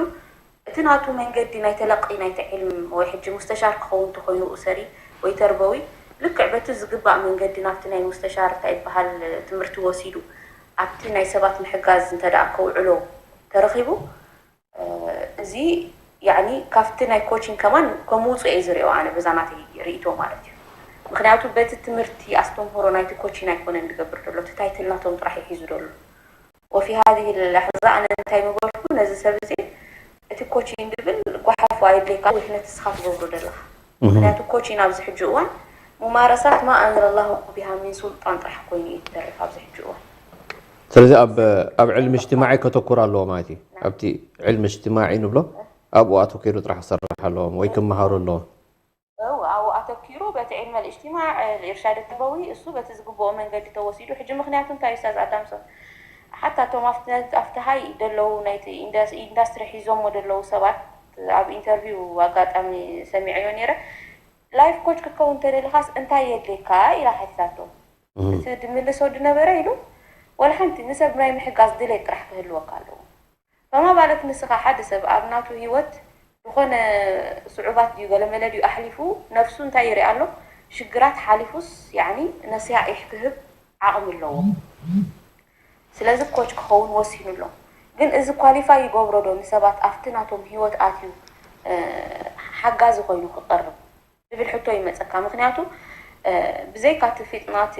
እቲ ናቱ መንገዲ ናይ ተለቂ ናይቲ ዕልም ወይ ሕጂ ሙስተሻር ክኸውን ተኾይኑ ኡሰሪ ወይ ተርበዊ ልክዕ በቲ ዝግባእ መንገዲ ናብቲ ናይ ሙስተሻር እንታይ ይበሃል ትምህርቲ ወሲዱ ኣብቲ ናይ ሰባት ምሕጋዝ እንተ ደኣ ከውዕሎ ተረኺቡ እዚ ያኒ ካብቲ ናይ ኮቺንግ ከማን ከምውፁ እየ ዝሪኦ ኣነ በዛ ናተይ ርእይቶ ማለት እዩ። ምክንያቱ በቲ ትምህርቲ ኣስተምህሮ ናይቲ ኮቺን ኣይኮነን ዝገብር ዘሎ እቲ ታይትል ናቶም ጥራሕ እዩ ሒዙ ዘሎ። وفي هذه اللحظة ኣነ እንታይ ምበልኩ ነዚ ሰብ እዚ እቲ ኮቺን ድብል ጓሓፎ ኣይድለይካ ወይ ነቲ ስኻ ትገብሮ ዘለኻ ምክንያቱ ኮቺን ኣብዚ ሕጂ እዋን ሙማረሳት ማ ኣንዘለ ላሁ ቢሃ ሚን ሱልጣን ጥራሕ ኮይኑ እዩ ትተርፍ ኣብዚ ሕጂ እዋን። ስለዚ ኣብ ኣብ ዕልሚ እጅትማዒ ከተኩር ኣለዎ ማለት እዩ። ኣብቲ ዕልሚ እጅትማዒ ንብሎ ኣብኡ ኣተኪሩ ጥራሕ ክሰርሕ ኣለዎም ወይ ክመሃሩ ኣለዎም። እው ኣብኡ ኣተኪሩ በቲ ዕልመ ልእጅትማዕ ልእርሻድ ተርበዊ እሱ በቲ ዝግብኦ መንገዲ ተወሲዱ ሕጂ ምክንያቱ እንታይ እዩ ስታዝ ኣዳምሶን ሓታ እቶም ኣብቲ ኣብቲ ሃይ ደለዉ ናይቲ ኢንዳስትሪ ሒዞሞ ደለዉ ሰባት ኣብ ኢንተርቪው ኣጋጣሚ ሰሚዐዮ ነይረ ላይፍ ኮች ክትከውን እንተደሊኻስ እንታይ የድልየካ ኢላ ሓቲታቶ እቲ ድምልሶ ድነበረ ኢሉ ወላ ሓንቲ ንሰብ ናይ ምሕጋዝ ድሌት ጥራሕ ክህልወካ ኣለዎ ፈማ ባለክ ንስኻ ሓደ ሰብ ኣብ ናቱ ህይወት ዝኾነ ስዑባት ድዩ ገለመለ ድዩ ኣሕሊፉ ነፍሱ እንታይ ይርኢ ኣሎ ሽግራት ሓሊፉስ ያኒ ነሲሃ ኢሕ ክህብ ዓቕሚ ኣለዎ ስለዚ ኮች ክኸውን ወሲኑ ኣሎ ግን እዚ ኳሊፋይ ይገብሮ ዶ ንሰባት ኣብቲ ናቶም ህይወት ኣትዩ ሓጋዚ ኮይኑ ክቐርብ ዝብል ሕቶ ይመፀካ ምክንያቱ ብዘይካ እቲ ፊጥናት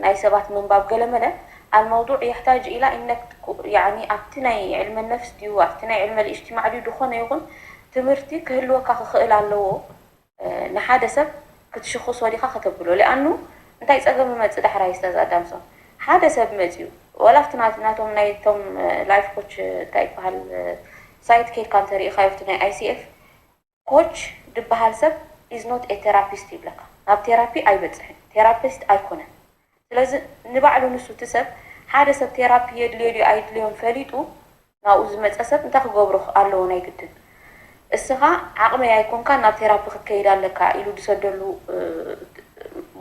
ናይ ሰባት ምንባብ ገለመለ الموضوع يحتاج إلى إنك يعني ኣብቲ ናይ علم النفس ድዩ ኣብቲ ናይ علم الاجتماع ድዩ ዝኾነ ይኹን ትምህርቲ ክህልወካ ክኽእል ኣለዎ ንሓደ ሰብ ክትሽኽሶ ዲኻ ከተብሎ ሊኣኑ እንታይ ፀገም ይመፅእ ዳሕራይ ዝተዛዳምሶ ሓደ ሰብ መፅዩ ወላ ኣብቲ ናቶም ናይቶም ላይፍ ኮች እንታይ ይበሃል ሳይት ኬድካ እንተሪኢኻዮ ኣብቲ ናይ ኣይሲኤፍ ኮች ድበሃል ሰብ is not a therapist ይብለካ ናብ ቴራፒ ኣይበፅሕን ቴራፒስት ኣይኮነን ስለዚ ንባዕሉ ንሱ እቲ ሰብ ሓደ ሰብ ቴራፒ የድልዮ ድዩ ኣይድልዮን ፈሊጡ ናብኡ ዝመፀ ሰብ እንታይ ክገብሮ ኣለዎ ናይ ግድን እስኻ ዓቕመይ ኣይኮንካ ናብ ቴራፒ ክትከይድ ኣለካ ኢሉ ዝሰደሉ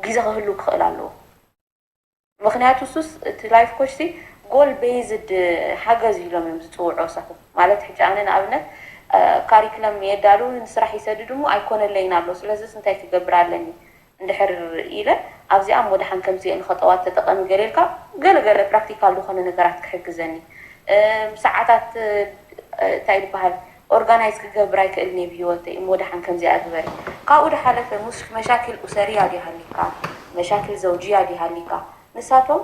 ግዜ ክህሉ ክኽእል ኣለዎ ምኽንያቱ እሱስ እቲ ላይፍ ኮች ሲ ጎል ቤዝድ ሓገዝ ኢሎም እዮም ዝፅውዑ ሳኹ ማለት ሕጂ ኣነ ንኣብነት ካሪክለም የዳሉ ንስራሕ ይሰድድ እሞ ኣይኮነለይን ኣሎ ስለዚስ እንታይ ክገብር ኣለኒ እንድሕር ኢለ ኣብዚኣ እሞ ደሓን ከምዚአን ኸጠዋት ተጠቐሚ ገለ ኢልካ ገለ ገለ ፕራክቲካል ዝኾነ ነገራት ክሕግዘኒ ሰዓታት እንታይ ዝበሃል ኦርጋናይዝ ክገብር ኣይክእልን እየ ብሂወተይ እሞ ደሓን ከምዚኣ ግበሪ ካብኡ ድሓለፈ ሙሽ መሻክል ኡሰርያ ድዩ ሃሊካ መሻክል ዘውጅያ ድዩ ሃሊካ ንሳቶም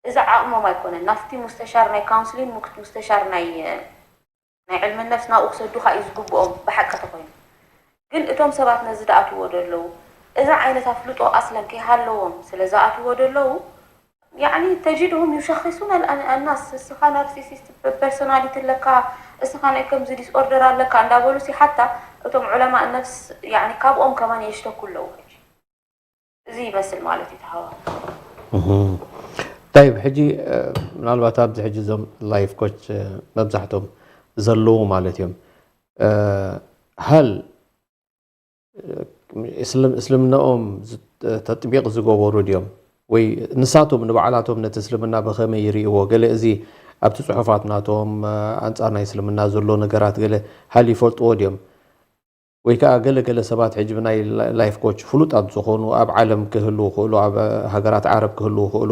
እዚ ዓቕሞም ኣይኮነን ናፍቲ ሙስተሻር ናይ ካውንስሊን ሙክት ሙስተሻር ናይ ናይ ዕልሚ ነፍስ ናብኡ ክሰዱኻ እዩ ዝግብኦም ብሓቂ ተኾይኑ ግን እቶም ሰባት ነዚ ዝኣትዎ ደለዉ እዛ ዓይነት ኣፍልጦ ኣስለን ከይሃለዎም ስለ ዝኣትዎ ደለዉ ያዕኒ ተጂድሁም ዩሸኺሱን ኣናስ እስኻ ናርሲሲስት ፐርሶናሊቲ ኣለካ እስኻ ናይ ከምዚ ዲስኦርደር ኣለካ እንዳበሉ ሲ ሓታ እቶም ዑለማ ነፍስ ያዕኒ ካብኦም ከማን የሽተኩ ኣለዉ ሕጂ እዚ ይመስል ማለት እዩ ተሃዋ طيب ሕጂ ምናልባት ኣብዚ ሕጂ እዞም life coach መብዛሕቶም ዘለዉ ማለት እዮም هل እስልምናኦም ተጥቢቕ ዝገበሩ ድዮም ወይ ንሳቶም ንባዕላቶም ነቲ እስልምና ብኸመይ ይርእዎ ገለ እዚ ኣብቲ ፅሑፋት ናቶም ኣንፃር ናይ እስልምና ዘሎ ነገራት ገለ ሃል ይፈልጥዎ ድዮም ወይ ከዓ ገለ ገለ ሰባት ሕጂ ብናይ life coach ፍሉጣት ዝኾኑ ኣብ ዓለም ክህልዉ ክእሉ ኣብ ሃገራት ዓረብ ክህልዉ ክእሉ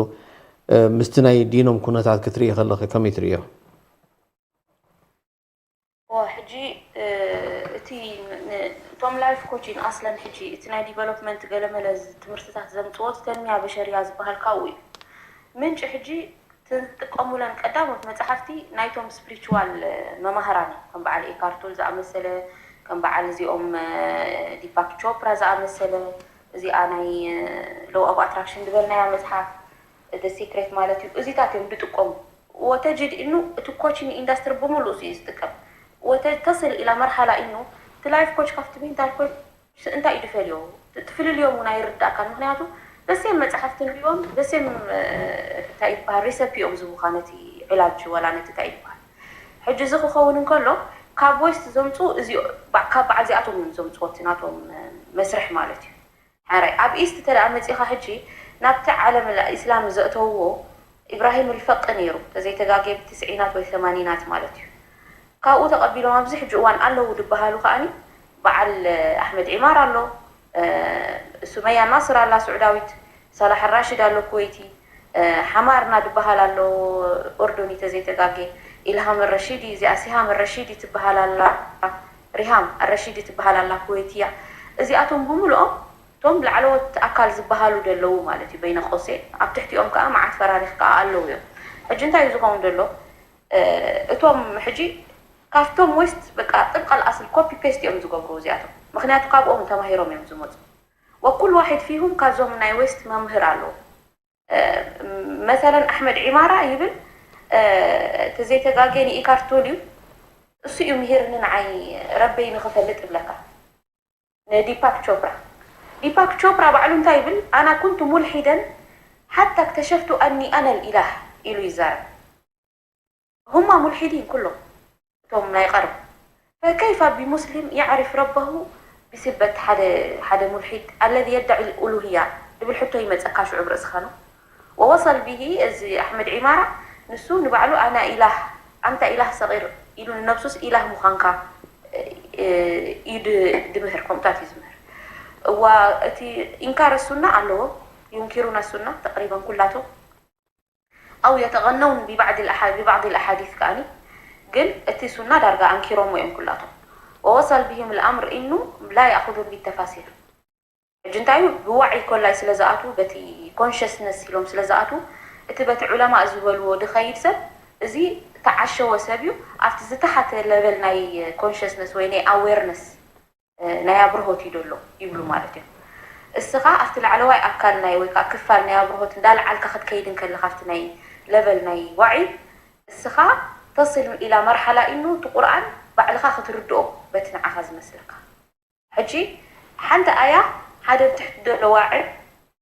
ምስቲ ናይ ዲኖም ኩነታት ክትርኢ ከለኺ ከመይ ትርእዮ? እወ ሕጂ እቲ እቶም life coachን ኣስለን ሕጂ እቲ ናይ development ገለመለ ትምህርትታት ዘምፅዎ እቲ ተንሚያ በሸርያ ዝበሃል ካብኡ እዩ ምንጭ ሕጂ ትጥቀሙለን ቀዳሞት መፅሓፍቲ ናይቶም spiritual መማህራን እዮም ከም በዓል Eckhart Tolle ዝኣመሰለ ከም በዓል እዚኦም Deepak Chopra ዝኣመሰለ እዚኣ ናይ law of attraction ዝበልናያ መፅሓፍ the secret ማለት እዩ እዚታት እዮም ዝጥቀሙ وتجد إنه እቲ coaching industry ብምሉኡ እዩ ዝጥቀም وتصل إلى مرحلة إنه እቲ life coach ካብቲ mental coach እንታይ እዩ ዝፈልዮ ትፍልልዮም እውን ኣይርዳእካን ምክንያቱ the same መፅሓፍቲ ንሪኦም the same እንታይ ይበሃል recipe እዮም ዝቡካ ነቲ ዕላጅ ወላ ነቲ እንታይ ይበሃል ሕጂ እዚ ክኸውን እንከሎ ካብ west ዘምፅኡ እዚ ካብ በዓል እዚኣቶም እዮም ዘምፅዎ እቲ ናቶም መስርሕ ማለት እዩ ሓራይ ኣብ east ተደኣ መፂኻ ሕጂ ናብቲ ዓለም እስላም ዘእተውዎ ኢብራሂም ልፈቂ ነይሩ ተዘይተጋጌ ብትስዒናት ወይ ሰማኒናት ማለት እዩ ካብኡ ተቐቢሎም ኣብዚ ሕጂ እዋን ኣለዉ ዝበሃሉ ከዓኒ በዓል ኣሕመድ ዒማር ኣሎ ሱመያ ናስር ኣላ ስዑዳዊት ሳላሕ ራሽድ ኣሎ ኩወይቲ ሓማርና ዝበሃል ኣሎ ኡርዱኒ ተዘይተጋጌ ኢልሃም ረሺዲ እዚኣ ሲሃም ረሺዲ ትበሃል ኣላ ሪሃም ረሺዲ ትበሃል ኣላ ኩወይትያ እዚኣቶም ብምልኦም እቶም ላዕለዎት ኣካል ዝበሃሉ ደለዉ ማለት እዩ በይነ ቆሴ ኣብ ትሕቲኦም ከዓ መዓት ፈራሪኽ ከዓ ኣለዉ እዮም ሕጂ እንታይ እዩ ዝኸውን ዘሎ እቶም ሕጂ ካብቶም west በቃ ጥብቀል ኣስል copy paste እዮም ዝገብሩ እዚኣቶም ምክንያቱ ካብኦም ተማሂሮም እዮም ዝመፁ وكل واحد فيهم ካብዞም ናይ west መምህር ኣለዎ مثلا ኣሕመድ ዒማራ ይብል እቲ ዘይተጋገ ንኢካርቶል እዩ እሱ እዩ ምሂርኒ ንዓይ ረበይ ንክፈልጥ እብለካ ንዲፓክ ቾፕራ ዲፓክ ቾፕራ ባዕሉ እንታይ ይብል ኣና ኩንቱ ሙልሒደን ሓታ እክተሸፍቱ ኣኒ ኣነ ልኢላህ ኢሉ ይዛረብ هما ملحدين كلهم እቶም ናይ ቀርብ فكيف بمسلم يعرف ربه بسبة ሓደ ሓደ ملحد الذي يدعي الألوهية ዝብል ሕቶ ይመፀካ ሽዑ ብርእስኻ ነው ووصل به እዚ ኣሕመድ ዒማራ ንሱ ንባዕሉ ኣና ኢላህ ኣንታ ኢላህ ሰቂር ኢሉ ንነብሱስ ኢላህ ምዃንካ እዩ ድምህር ከምኡታት እዩ ዝምህር እዋ እቲ ኢንካር ሱና ኣለዎ ينكرون السنة تقريبا ኩላቶም أو يتغنون ببعض الأحاديث كأني ግን እቲ ሱና ዳርጋ ኣንኪሮሞ እዮም ኩላቶም ووصل بهم الأمر إنه لا يأخذون بالتفاسير ሕጂ እንታይ እዩ ብዋዒ ኮላይ ስለ ዝኣትዉ በቲ consciousness ኢሎም ስለ ዝኣትዉ እቲ በቲ ዑለማእ ዝበልዎ ድኸይድ ሰብ እዚ ተዓሸወ ሰብ እዩ ኣብቲ ዝተሓተ level ናይ consciousness ወይ ናይ awareness ናይ ኣብርሆት እዩ ደሎ ይብሉ ማለት እዮም። እስኻ ኣብቲ ላዕለዋይ ኣካል ናይ ወይ ከዓ ክፋል ናይ ኣብርሆት እንዳለዓልካ ክትከይድ እንከለካ ኣብቲ ናይ level ናይ ዋዒ እስኻ تصل إلى مرحلة إنه እቲ ቁርኣን ባዕልኻ ክትርድኦ በቲ ንዓኻ ዝመስለካ። ሕጂ ሓንቲ ኣያ ሓደ ብትሕቲ ዘሎ ዋዒ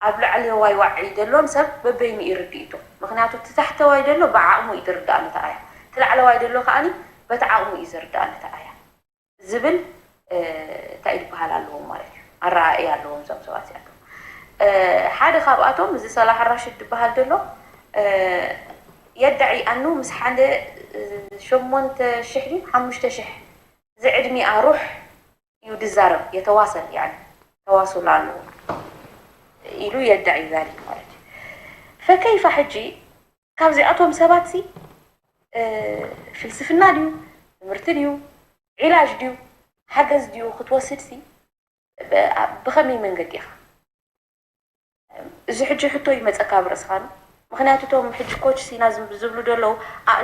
ኣብ ላዕለዋይ ዋዒ ዘሎን ሰብ በበይኑ እዩ ርድኢቱ። ምክንያቱ እቲ ታሕተዋይ ዘሎ ብዓቕሙ እዩ ዝርድኣ ነታ ኣያ። እቲ ላዕለዋይ ዘሎ ከዓኒ በቲ ዓቕሙ እዩ ዝርድኣ ነታ ኣያ። ዝብል እንታይ ዝበሃል ኣለዎም ማለት እዩ ኣረኣእያ ኣለዎም እዞም ሰባት እዚኣቶም ሓደ ካብኣቶም እዚ ሰላሕ ራሽድ ዝበሃል ዘሎ የዳዒ ኣኑ ምስ ሓደ ሸሞንተ ሽሕ ድዩ ሓሙሽተ ሽሕ ዝዕድሚኣ ሩሕ እዩ ድዛረብ የተዋሰል ያኒ ተዋሱል ኣለዎ ኢሉ የዳዒ ዛሊክ ማለት እዩ ፈከይፋ ሕጂ ካብዚኣቶም ሰባት ሲ ፍልስፍና ድዩ ትምህርቲ ድዩ ዒላጅ ድዩ ሓገዝ ድዩ ክትወስድ ሲ ብኸመይ መንገዲ ኢኻ እዚ ሕጂ ሕቶ ይመፀካ ኣብ ርእስኻ ምክንያቱ እቶም ሕጂ ኮች ሲና ዝብሉ ደለዉ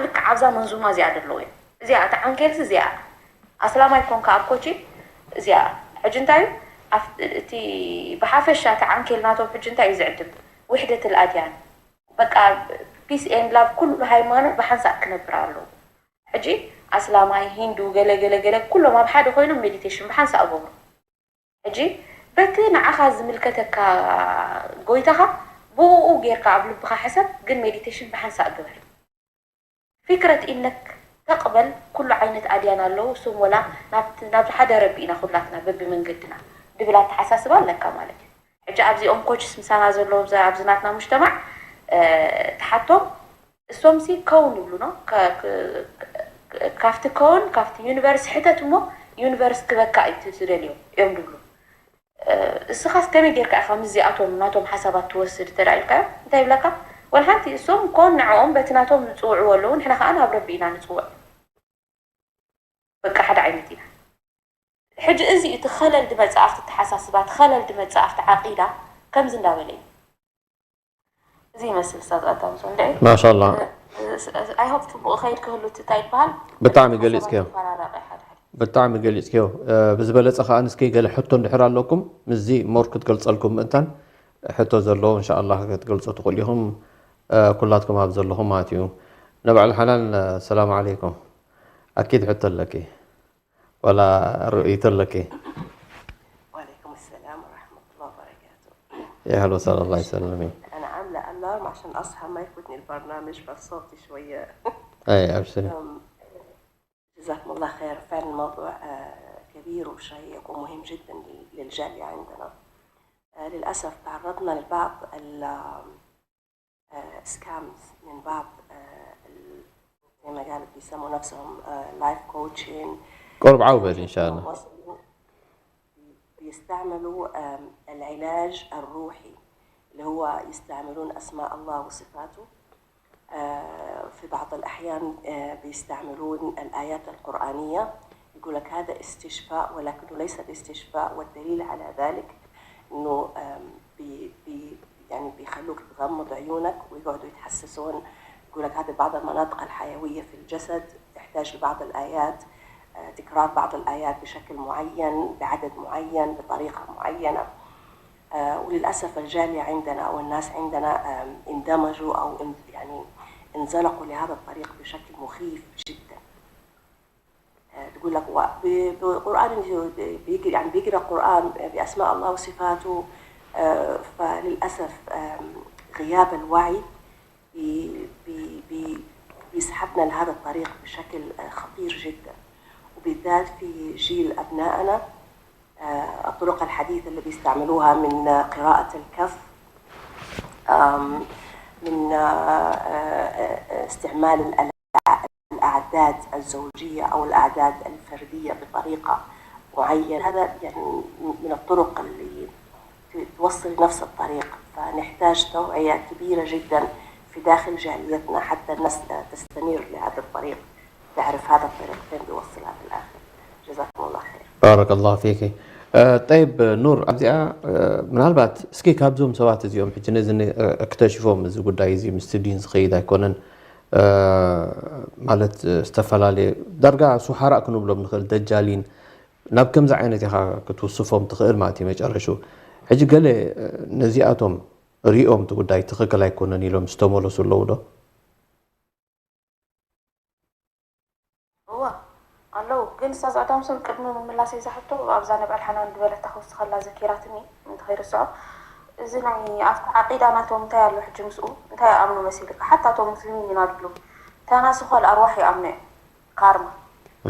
ልክዕ ኣብዛ መንዙማ እዚኣ ደለዉ እዮም እዚኣ እታ ዓንኬልሲ እዚኣ ኣስላማይ ኮንካ ኣብ ኮቺ እዚኣ ሕጂ እንታይ እዩ እቲ ብሓፈሻ እቲ ዓንኬል ናቶም ሕጂ እንታይ እዩ ዝዕድም ውሕደት ኣድያን በቃ peace and love ኩሉ ሃይማኖት ብሓንሳእ ክነብር ኣለዎ ሕጂ ኣስላማይ ሂንዱ ገለ ገለ ገለ ኩሎም ኣብ ሓደ ኮይኖም ሜዲቴሽን ብሓንሳእ ገብሩ ሕጂ በቲ ንዓኻ ዝምልከተካ ጎይታኻ ብኡ ጌርካ ኣብ ልብኻ ሕሰብ፣ ግን ሜዲቴሽን ብሓንሳእ ግበር። ፊክረት ኢነክ ተቕበል ኩሉ ዓይነት ኣድያን ኣለዉ፣ እሶም ወላ ናብቲ ናብዚ ሓደ ረቢ ኢና ኩላትና በቢ መንገድና ድብል ኣተሓሳስባ ኣለካ ማለት እዩ። ሕጂ ኣብዚኦም ኮችስ ምሳና ዘለዉ ኣብዚ ኣብዚ ናትና ሙጅተማዕ ትሓቶም እሶምሲ ከውን ይብሉ ነው። ካብቲ ከውን ካብቲ ዩኒቨርስ ሕተት እሞ ዩኒቨርስ ክበካ እዩ ትደልዮ እዮም ድብሉ። እስኻስ ከመይ ጌርካ ኢኻ ምስዚኣቶም ናቶም ሓሳባት ትወስድ እንተ ኢልካዮ እንታይ ይብለካ? ወላ ሓንቲ እሶም ኮን ንዕኦም በቲ ናቶም ዝፅውዕዎ ኣለዉ ንሕና ከዓ ናብ ረቢ ኢና ንፅውዕ። በቃ ሓደ ዓይነት ኢና። ሕጂ እዚ እዩ እቲ ኸለል ድመፅእ ኣብቲ ተሓሳስባ እቲ ኸለል ድመፅእ ኣብቲ ዓቂዳ ከምዚ እንዳበለ እዩ። እዚ ይመስል ስታዝ ኣዳም ሶንደይ። ማሻላ። I hope ፅቡቕ ኸይድ ክህሉ እቲ እንታይ ይበሃል? ብጣዕሚ ገሊፅክዮ። ብጣዕሚ ገሊፅክዮ። ብዝበለፀ ከዓ ንስኪ ገለ ሕቶ እንድሕር ኣለኩም ምስዚ ሞር ክትገልፀልኩም ምእንታን ሕቶ ዘለዎ እንሻላ ክትገልፁ ትኽእሉ ኢኹም ኩላትኩም ኣብ ዘለኹም ማለት እዩ። ነባዕል ሓላል ሰላም ዓለይኩም። ኣኪድ ሕቶ ኣለኪ። ولا رؤيته لك. وعليكم السلام ورحمة الله وبركاته. يا هلا وسهلا، الله يسلمك. أنا عاملة ألارم عشان أصحى، ما يفوتني البرنامج، فصوتي شوية. أي، أبشري. جزاكم الله خير. فعلا الموضوع آه، كبير وشيق ومهم جدا للجالية عندنا. آه، للأسف تعرضنا لبعض ال- سكامز من بعض آه، ال- زي ما قالت بيسموا نفسهم لايف كوتشين. قرب عوبة إن شاء الله. بيستعملوا آم، العلاج الروحي اللي هو يستعملون أسماء الله وصفاته. آه، في بعض الأحيان آه، بيستعملون الآيات القرآنية، يقول لك هذا استشفاء ولكنه ليس باستشفاء، والدليل على ذلك إنه آم، بي بي يعني بيخلوك تغمض عيونك ويقعدوا يتحسسون، يقول لك هذه بعض المناطق الحيوية في الجسد تحتاج لبعض الآيات، آه، تكرار بعض الآيات بشكل معين، بعدد معين، بطريقة معينة. آه، وللأسف الجالية عندنا أو الناس عندنا آم، اندمجوا أو ان- يعني انزلقوا لهذا الطريق بشكل مخيف جدا. آه، تقول لك هو ب- بقرآن بيجي يعني بيقرأ قرآن بأسماء الله وصفاته، آه، فللأسف آم، غياب الوعي بي- بي- بي- بيسحبنا لهذا الطريق بشكل آه، خطير جدا، وبالذات في جيل أبنائنا. آه، الطرق الحديثة اللي بيستعملوها من قراءة الكف، آم، من آه، آه، آه، استعمال الألعاب الأعداد الزوجية أو الأعداد الفردية بطريقة معينة. هذا يعني من الطرق اللي توصل نفس الطريق، فنحتاج توعية كبيرة جدا في داخل جاليتنا حتى الناس تستنير لهذا الطريق، تعرف هذا الطريق فين بيوصلها في الآخر. جزاكم الله خير. بارك الله فيك. ጠይብ ኑር ኣብዚኣ ምናልባት እስኪ ካብዞም ሰባት እዚኦም ሕጂ ነዚ ክተሽፎም እዚ ጉዳይ እዚ ምስቲ ዲን ዝኸይድ ኣይኮነን ማለት ዝተፈላለየ ዳርጋ ሱሓራእ ክንብሎም ንኽእል ደጃሊን ናብ ከምዚ ዓይነት ኢኻ ክትውስፎም ትኽእል ማለት እዩ መጨረሹ ሕጂ ገለ ነዚኣቶም ሪኦም እቲ ጉዳይ ትኽክል ኣይኮነን ኢሎም ዝተመለሱ ኣለዉ ዶ ኣለዉ ግን ስታዝ ኣዳምሶን ቅድሚ ምምላሰይ እዛ ሕቶ ኣብዛ ነብዐል ሓናን ዝበለታ ክውስኸላ ዘኪራትኒ እንተኸይርስዖ እዚ ናይ ኣብቲ ዓቂዳ ናቶም እንታይ ኣሎ ሕጂ ምስኡ እንታይ ይኣምኑ መሲልካ ሓታ እቶም ሙስሊሚን ኢና ዝብሉ ተናስኾል ኣርዋሕ ይኣምኑ እዮም ካርማ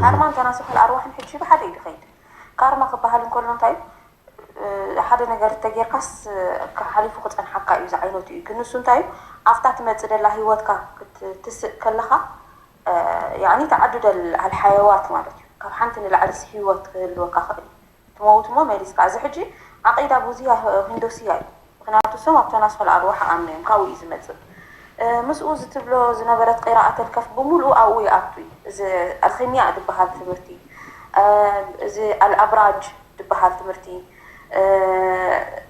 ካርማን ተናስኾል ኣርዋሕን ሕጂ ብሓደ እዩ ዝኸይድ ካርማ ክበሃል እንከሎ እንታይ ሓደ ነገር እንተጌርካስ ሓሊፉ ክፀንሓካ እዩ ዝዓይነቱ እዩ ግን ንሱ እንታይ እዩ ኣብታ ትመፅእ ደላ ሂወትካ ክትስእ ከለኻ ያኒ ተዓዱደል ኣልሓየዋት ማለት እዩ ካብ ሓንቲ ንላዕሊስ ሂወት ክህልወካ ክእል ትመውት እሞ መሊስካ እዚ ሕጂ ዓቂዳ ቡዝያ ህንዶስያ እዩ ምክንያቱ እሶም ኣብ ተናስኸል ኣርዋሕ ኣምነ እዮም ካብኡ እዩ ዝመፅእ ምስኡ ዝትብሎ ዝነበረት ቂራኣተል ከፍ ብምሉኡ ኣብኡ ይኣቱ እዩ እዚ ኣልኺምያ ዝበሃል ትምህርቲ እዚ ኣልኣብራጅ ዝበሃል ትምህርቲ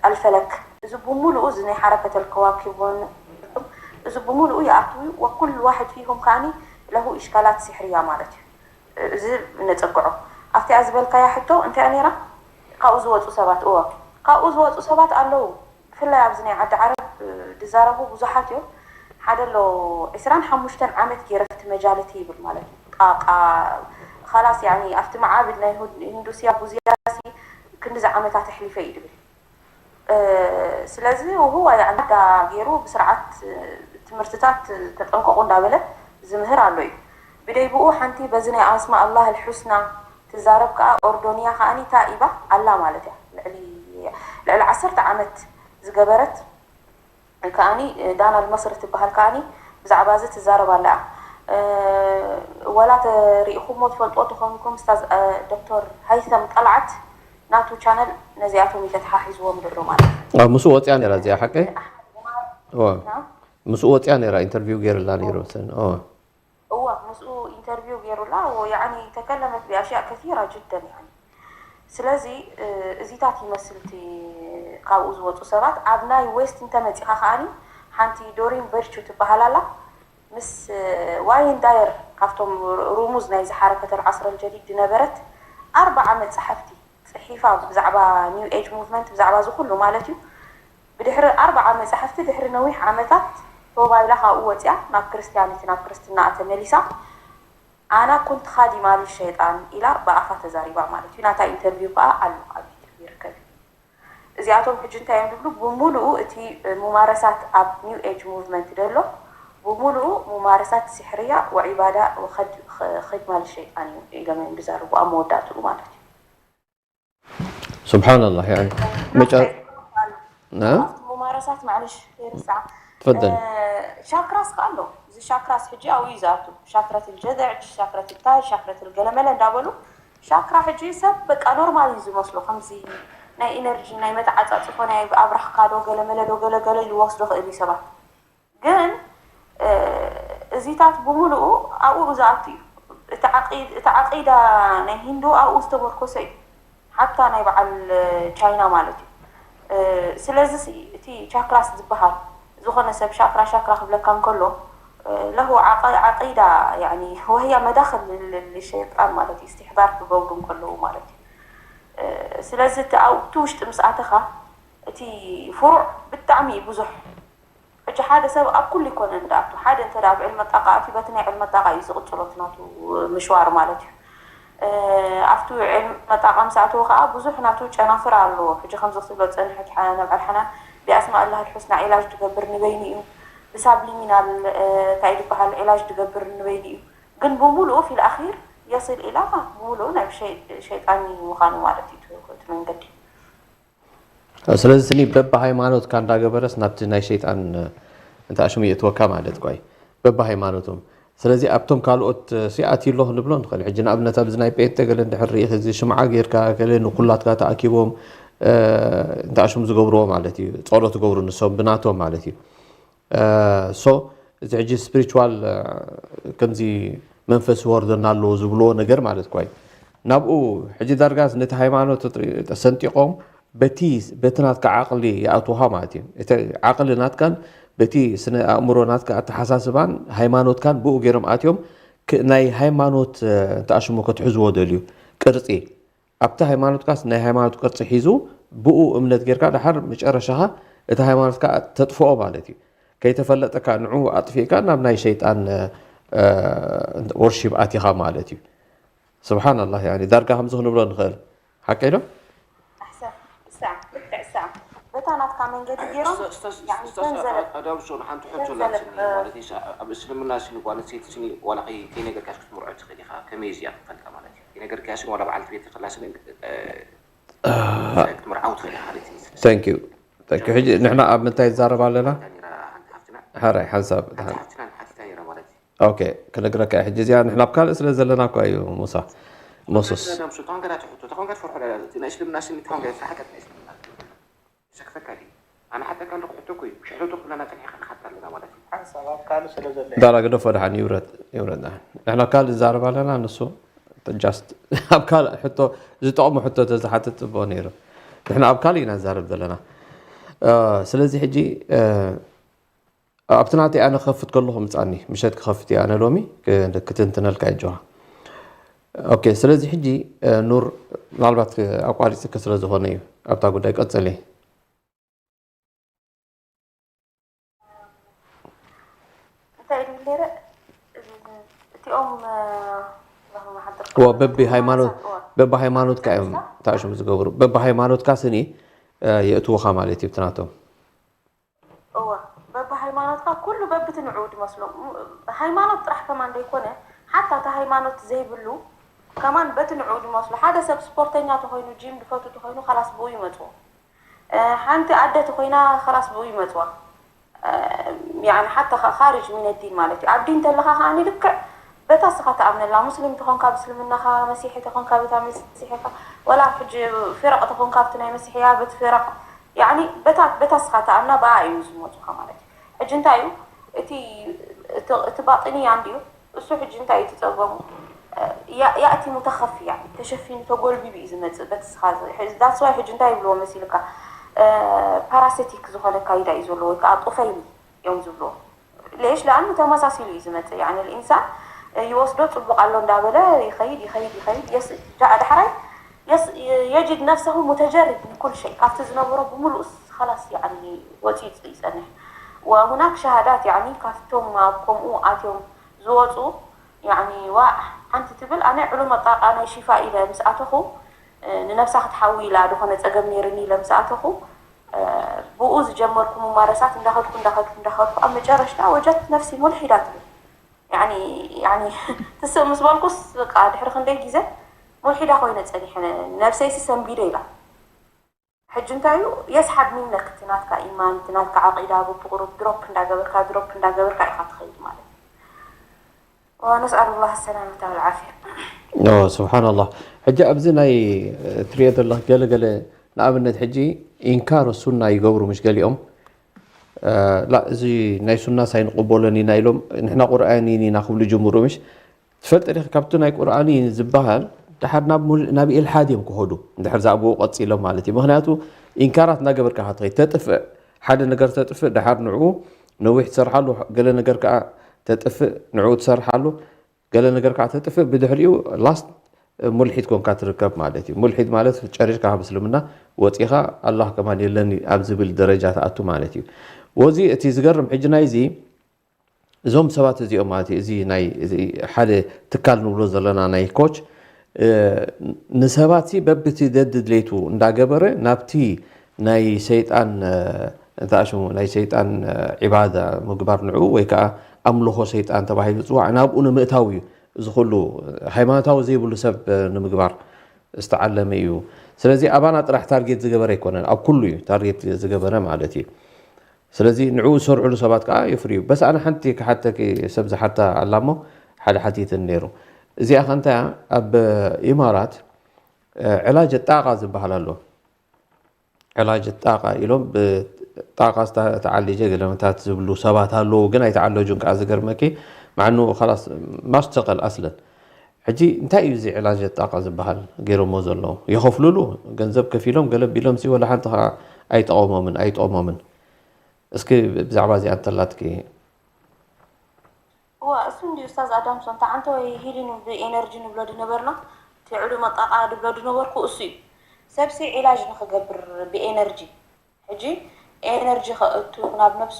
ኣልፈለክ እዚ ብምሉኡ እዚ ናይ ሓረከተል ከዋኪቦን እዚ ብምሉኡ ይኣትው ወኩሉ ዋሕድ ፊሆም ከዓኒ ለሁ ኢሽካላት ሲሕርያ ማለት እዩ እዚ ነፀግዖ ኣብቲኣ ዝበልካያ ሕቶ እንታይ ነራ ካብኡ ዝወፁ ሰባት እዎ ካብኡ ዝወፁ ሰባት ኣለዉ ብፍላይ ኣብዚ ናይ ዓዲ ዓረብ ዝዛረቡ ብዙሓት እዮም ሓደ ኣሎ ዕስራን ሓሙሽተን ዓመት ገይረ ኣብቲ መጃልቲ ይብል ማለት እዩ ቃቃ ኻላስ ያኒ ኣብቲ መዓብድ ናይ ህንዱስያ ቡዝያሲ ክንድዚ ዓመታት ኣሕሊፈ እዩ ድብል ስለዚ ውህዋ ያዕዳ ገይሩ ብስርዓት ትምህርትታት ተጠንቀቑ እንዳበለ ዝምህር ኣሎ እዩ። ብደይ ብኡ ሓንቲ በዚ ናይ ኣስማ ኣላህ ኣልሑስና ትዛረብ ከኣ ኦርዶንያ ከኣኒ ታኢባ ኣላ ማለት እያ። ልዕሊ ልዕሊ ዓሰርተ ዓመት ዝገበረት ከኣኒ ዳና ኣልመስሪ ትበሃል ከኣኒ ብዛዕባ እዚ ትዛረብ ኣላ። ወላ ተሪኢኹሞ ትፈልጥዎ ተኾንኩም ስታዝ ዶክተር ሃይተም ጠልዓት ናቱ ቻነል ነዚኣቶም እዩ ተተሓሒዝዎም ዘሎ ማለት እዩ። ኣብ ምስኡ ወፅያ ነይራ እዚኣ ሓቀይ? ኣሕመድ ዑማር እዋ። ና? ምስኡ ወፅያ ነይራ ኢንተርቪው ገይርላ ነይሩ መሰለኒ። እዋ። እዋ ምስኡ ኢንተርቪው ገይሩላ ወ- ያዕኒ ተከለመት ቢኣሽያእ ከሲራ ጅደን ያዕኒ ስለዚ እዚታት ይመስልቲ ካብኡ ዝወፁ ሰባት ኣብ ናይ ዌስት እንተመፂኻ ከዓኒ ሓንቲ ዶሪን ቨርቹ ትበሃል ኣላ ምስ ዋይን ዳየር ካብቶም ሩሙዝ ናይ ዝሓረከተ ዓስረ ጀዲድ ዝነበረት ኣርባዓ መፅሓፍቲ ፅሒፋ ብዛዕባ ኒው ኤጅ ሙቭመንት ብዛዕባ እዚ ኩሉ ማለት እዩ ብድሕሪ ኣርባዓ መጻሕፍቲ ድሕሪ ነዊሕ ዓመታት ቶባ ኢላ ካብኡ ወጺኣ ናብ ክርስትያኒቲ ናብ ክርስትና ተመሊሳ ኣና ኩንት ኻዲማ ሊሸይጣን ኢላ ብኣፋ ተዛሪባ ማለት እዩ ናታ ኢንተርቪው ከዓ ኣሎ ኣብ ዩቱብ ይርከብ እዩ እዚኣቶም ሕጂ እንታይ እዮም ዝብሉ ብምሉኡ እቲ ሙማረሳት ኣብ ኒው ኤጅ ሙቭመንት ደሎ ብምሉኡ ሙማረሳት ሲሕርያ ወዒባዳ ወኸድ- ኸድማ ልሸይጣን እዩ ኢሎም እዮም ዝዛረቡ ኣብ መወዳእትኡ ማለት እዩ ስብሓንላህ ያኒ መጨ ና ሙማረሳት ማዕለሽ ይርሳዕ ትፈደል ሻክራስ ከ ኣሎ እዚ ሻክራስ ሕጂ ኣብኡ እዩ ዝኣቱ ሻክረት ልጀዘዕ ሻክረት ልታይ ሻክረት ልገለመለ እንዳበሉ ሻክራ ሕጂ ሰብ በቃ ኖርማል እዩ ዝመስሎ ከምዚ ናይ ኢነርጂ ናይ መተዓፃፅፎ ናይ ኣብራኽካ ዶ ገለመለ ዶ ገለገለ ኢሉ ወስዶ ክእል እዩ ሰባት ግን እዚታት ብምሉኡ ኣብኡ ዝኣቱ እዩ። እቲ ዓቂዳ ናይ ሂንዱ ኣብኡ ዝተመርኮሰ እዩ። ሓታ ናይ በዓል ቻይና ማለት እዩ። ስለዚ እቲ ቻክራስ ዝበሃል ዝኾነ ሰብ ሻክራ ሻክራ ክብለካ እንከሎ ለሁ ዓቂዳ ያኒ ወህያ መዳኽል ልሸይጣን ማለት እዩ። እስትሕዳር ክገብሩ እንከለዉ ማለት እዩ። ስለዚ እቲ ኣብቲ ውሽጢ ምስ ኣተኻ እቲ ፍሩዕ ብጣዕሚ እዩ ብዙሕ። ሕጂ ሓደ ሰብ ኣብ ኩሉ ኣይኮነን ዝኣቱ። ሓደ እንተ ደኣ ኣብ ዕልመ ጣቓ ኣትዩ በቲ ናይ ዕልመ ጣቓ እዩ ዝቕጽሎ እቲ ናቱ ምሽዋር ማለት እዩ። ኣብቲ ዕልመ ጣቓ ምስ ኣተወ ከኣ ብዙሕ ናቱ ጨናፍር ኣለዎ። ሕጂ ከምዚ ክትብሎ ዝጸንሐት ነብዐል ሓናን ቢኣስማእ ኣላህ ኣልሑስና ዒላጅ ትገብር ንበይኑ እዩ። ብሳብሊሚናል እንታይ እዩ ዝበሃል ዒላጅ ትገብር ንበይኑ እዩ። ግን ብምሉኡ ፊል ኣኺር የስል ኢላ ብምሉኡ ናይ ሸይጣን ምዃኑ ማለት እዩ እቲ መንገዲ። ስለዚ ስኒ በብሃይማኖትካ እንዳገበረስ ናብቲ ናይ ሸይጣን እንታይ ሽሙ የእትወካ ማለት ኳይ በብሃይማኖቶም ስለዚ ኣብቶም ካልኦት ሲኣት ይሎ ክንብሎ ንኽእል ሕጂ ንኣብነት ኣብዚ ናይ ጴንጤ ገለ እንድሕር ርኢ እዚ ሽምዓ ጌርካ ገለ ንኩላትካ ተኣኪቦም እንታይ ሽሙ ዝገብርዎ ማለት እዩ ጸሎት ዝገብሩ ንሶም ብናቶም ማለት እዩ so እዚ ሕጂ ስፒሪቹዋል ከምዚ መንፈስ ይወርደና ኣለዎ ዝብልዎ ነገር ማለት ኳይ ናብኡ ሕጂ ዳርጋስ ነቲ ሃይማኖት ሰንጢቆም በቲ በቲ ናትካ ዓቕሊ ይኣትውኻ ማለት እዩ። እቲ ዓቕሊ ናትካን በቲ ስነ ኣእምሮ ናትካ ኣተሓሳስባን ሃይማኖትካን ብኡ ገይሮም ኣትዮም ክ- ናይ ሃይማኖት እ፣ እንታይ ሽሙ ከትሕዝዎ ደልዩ ቅርፂ ኣብቲ ሃይማኖትካስ ናይ ሃይማኖት ቅርፂ ሒዙ ብኡ እምነት ጌርካ ድሓር መጨረሻኻ እቲ ሃይማኖትካ ተጥፍኦ ማለት እዩ። ከይተፈለጠካ ንዑ ኣጥፊእካ ናብ ናይ ሸይጣን እ፣ እ፣ ወርሺፕ ኣቲኻ ማለት እዩ። ስብሓንላህ ያኒ ዳርጋ ከምዚ ክንብሎ ንኽእል ሓቀይ ዶ? ኣሕሰን እሳ ልክዕ እሳ በታ ናትካ መንገዲ ገይሮም ያኒ ተንዘለብ ኣዳብሶ ንሓንቲ ሕቶ ተንዘለብ ላትኒ ማለት እዩ ኣብ እስልምና ስኒ ጓል ኣንስተይቲ ስኒ ዋላ ከይ- ከይነገርካስ ክትምርዖ ትኽእል ኢኻ ከመይ እዚኣ ክንፈልጣ ማለት እዩ ከይነገርካያ ስኒ ዋላ በዓልቲ ቤት ከላ ስኒ ክትምርዓው ትኽእል ኢኻ ማለት እዩ Thank you Thank you ሕጂ ንሕና ኣብ ምንታይ ንዛረብ ኣለና? ታኒራ ሓንቲ ሓፍትና ሓራይ ሓንሳብ ሓንቲ ሓፍትና ሓቲታ ነይራ ማለት እዩ ኦኬ ክነግረካ እየ ሕጂ እዚኣ ንሕና ኣብ ካልእ ስለ ዘለና እኳ እዩ ሙሳ ሞሶስ ተኾንካ ትሕቶ ተኾንካ ትፈርሖ ናይ እስልምና ስኒ ተኾንካ ፍርሓት ናይ እስልምና ሰክፈካ ድዩ ኣነ ሓተካ ኣለኩ ሕቶ እኮ እዩ ሽሕቶ ክብለና ፀኒሕካ ንሓታ ኣለና ማለት እዩ ሓንሳብ ኣብ ካልእ ስለ ዘሎ ዳራ ግደፎ ደሓን ይውረድ ይውረድ ደሓን ንሕና ኣብ ካልእ ንዛረብ ኣለና ንሱ just ኣብ ካልእ ሕቶ ዝጠቕሙ ሕቶ ተዝሓትት ፅቡቕ ነይሩ ንሕና ኣብ ካልእ ኢና ንዛረብ ዘለና ስለዚ ሕጂ ኣብቲ ናተይ ኣነ ክኸፍት ከለኹ ምጻኒ ምሸት ክኸፍት እየ ኣነ ሎሚ ክትንትነልካ እየ ጆሃ ኦኬ ስለዚ ሕጂ ኑር ምናልባት ኣቋሪፅኪ ስለ ዝኾነ እዩ ኣብታ ጉዳይ ቀፅሊ እንታይ ኢሉ ነይረ እቲኦም በቢ ሃይማኖት በቢ ሃይማኖትካ እዮም ታሽሙ ዝገብሩ በቢ ሃይማኖትካ ስኒ እ፣ የእትውኻ ማለት እዩ ብትናቶም። እወ፣ በብሃይማኖትካ ኩሉ በብቲ ንዑ ድመስሎ። ም-፣ ሃይማኖት ጥራሕ ከማን ደይኮነ፣ ሓታ እቲ ሃይማኖት ዘይብሉ ከማን በቲ ንዑ ድመስሎ። ሓደ ሰብ ስፖርተኛ ተኾይኑ፣ ጂም ድፈቱ ተኾይኑ፣ ኻላስ ብኡ ይመፅዎ። እ፣ ሓንቲ ኣደ ተኾይና፣ ኻላስ ብኡ ይመፅዋ። እ፣ ያኒ ሓታ ኻ-፣ ኻርጅ ሚነ ዲን ማለት እዩ። ኣብ ዲን ተለኻ ኸኣኒ ልክዕ በታ እስኻ ትኣምነላ፣ ሙስሊም ተኾንካ ብእስልምናኻ፣ መሲሒ ተኾንካ በታ መሲሒኻ፣ ወላ ኣብ ሕጂ ፊረቕ ተኾንካ ኣብቲ ናይ መሲሕያ በቲ ፊረቕ፣ ያኒ በታ፣ በታ እስኻ ትኣምና ብኣ እዮም ዝመፁኻ ማለት እዩ። ሕጂ እንታይ እዩ እቲ፣ እቲ፣ እቲ ባጢንያ እንድዩ፣ እሱ ሕጂ እንታይ እዩ እቲ ፀገሙ? ያ-፣ ያእቲ ሙተኸፊ፣ ያኒ ተሸፊኑ ተጎልቢቡ እዩ ዝመፅእ በቲ እስኻ ዝ-፣ ሕዚ that's why ሕጂ እንታይ ይብልዎ መሲልካ? እ፣ ፓራሲቲክ ዝኾነ ካይዳ እዩ ዘለዎ ወይ ከዓ ጡፈይሊ እዮም ዝብልዎ። ሌሽ ለኣኑ ተመሳሲሉ እዩ ዝመፅእ። ያኒ ልኢንሳን ይወስዶ ፅቡቕ ኣሎ እንዳበለ ይኸይድ ይኸይድ ይኸይድ የስ-፣ ዳ-፣ ዳሕራይ የስ-፣ የጅድ ነፍሰሁ ሙተጀሪድ ምን ኩል ሸይ። ካብቲ ዝነበሮ ብምሉእስ ኸላስ ያኒ ወፂኡ ይፀንሕ። ወሁናክ ሸሃዳት ያኒ ካብቶም ኣብ ከምኡ ኣትዮም ዝወፁ ያኒ ዋ ሓንቲ ትብል ኣነ ዕሉመ ጣቃ ናይ ሺፋ ኢለ ምስ ኣተኹ፣ እ፣ ንነብሳ ክትሓዊ ኢላ ዝኾነ ፀገም ነይርኒ ኢለ ምስ ኣተኹ፣ እ፣ ብኡ ዝጀመርኩ ሙማረሳት እንዳኸድኩ እንዳኸድኩ እንዳኸድኩ ኣብ መጨረሽታ ወጀድት ነፍሲ ሙልሒዳ ትብል። ያኒ ያኒ ትስእ ምስ በልኩስ በቃ ድሕሪ ክንደይ ግዜ ሙልሒዳ ኮይነ ፀኒሐ፣ ነብሰይሲ ሰንቢደ ኢላ። ሕጂ እንታይ እዩ የስሓብ ሚነክ እቲ ናትካ ኢማን፣ እቲ ናትካ ዓቂዳ ብብቑሩብ ድሮፕ እንዳገበርካ ድሮፕ እንዳገበርካ ኢኻ ትኸይድ ማለት እዩ። ወነስኣሉ ላህ ሰላመተ ወልዓፍያ። ኦ፣ ስብሓንላህ። ሕጂ ኣብዚ ናይ፣ እ፣ ትሪኦ ዘለኽ ገለ ገለ ንኣብነት ሕጂ ኢንካር ሱና ይገብሩ ምሽ ገሊኦም፣ እ፣ ላ፣ እዚ ናይ ሱናስ ኣይንቕበሎን ኢና ኢሎም ንሕና ቁርኣን ኢና ክብሉ ይጅምሩ ምሽ። ትፈልጥ ዲኺ ካብቲ ናይ ቁርኣን ዝበሃል ደሓር ናብ ሙል-፣ ናብ ኢልሓድ እዮም ክኸዱ እንድሕር ዛብኡ ቀፂሎም ማለት እዩ። ምኽንያቱ ኢንካራት እናገበርካ ኢኻ ትኸይድ። ተጥፍእ፣ ሓደ ነገር ተጥፍእ፣ ደሓር ንዕኡ ነዊሕ ትሰርሓሉ፣ ገለ ነገር ከዓ ተጥፍእ፣ ንዕኡ ትሰርሓሉ፣ ገለ ነገር ከዓ ተጥፍእ፣ ብድሕሪኡ ላስት ሙልሒድ ኮንካ ትርከብ ማለት እዩ። ሙልሒድ ማለት ጨሪርካ ካብ እስልምና ወፂኻ ኣላህ ከማን የለን ኣብ ዝብል ደረጃ ትኣቱ ማለት እዩ። ወዚ እቲ ዝገርም ሕጂ ናይዚ እዞም ሰባት እዚኦም ማለት እዩ፣ እዚ ናይ፣ እዚ ሓደ ትካል ንብሎ ዘለና ናይ ኮች፣ እ፣ ንሰባት ሲ በብቲ ደድድሌቱ እንዳገበረ ናብቲ ናይ ሰይጣን፣ እ፣ እንታይ ሽሙ፣ ናይ ሰይጣን፣ እ፣ ዒባዳ ምግባር ንዕኡ ወይ ከዓ ኣምልኾ ሰይጣን ተባሂሉ ዝፅዋዕ ናብኡ ንምእታው እዩ። እዚ ኩሉ ሃይማኖታዊ ዘይብሉ ሰብ፣ እ፣ ንምግባር ዝተዓለመ እዩ። ስለዚ ኣባና ጥራሕ ታርጌት ዝገበረ ኣይኮነን፣ ኣብ ኩሉ እዩ ታርጌት ዝገበረ ማለት እዩ። ስለዚ ንዕኡ ዝሰርዕሉ ሰባት ከዓ የፍርዩ። በስ ኣነ ሓንቲ ክሓተኪ ሰብ ዝሓታ ኣላ እሞ ሓደ ሓቲትን ነይሩ። እዚኣ ከ እንታይ እያ? ኣብ ኢማራት፣ እ፣ ዕላጅ ጣቃ ዝበሃል ኣሎ። ዕላጅ ጣቃ ኢሎም ብጣቃ ዝታ-፣ ተዓሊጀ ገለመታት ዝብሉ ሰባት ኣለዉ፣ ግን ኣይተዓለጁን ከዓ ዝገርመኪ። ማዕኑ ኸላስ ማሽተቀል ኣስለን። ሕጂ እንታይ እዩ እዚ ዕላጅ ጣቃ ዝበሃል ገይሮሞ ዘለዉ? ይኸፍሉሉ፣ ገንዘብ ከፊሎም ገለ ቢሎም ሲ ወላ ሓንቲ ከዓ ኣይጠቐሞምን፣ ኣይጠቕሞምን። እስኪ ብዛዕባ እዚኣ እንተላትኪ። እዋ እሱ እንዲ ኡስታዝ ኣዳምሶን ተዓንተወይ ሂሊንግ ብኤነርጂ ንብሎ ድነበርና እቲ ዕሉመ ጣቃ ድብሎ ድነበርኩ እሱ እዩ። ሰብሲ ዒላጅ ንኽገብር ብኤነርጂ ሕጂ ኤነርጂ ከእቱ ናብ ነብሱ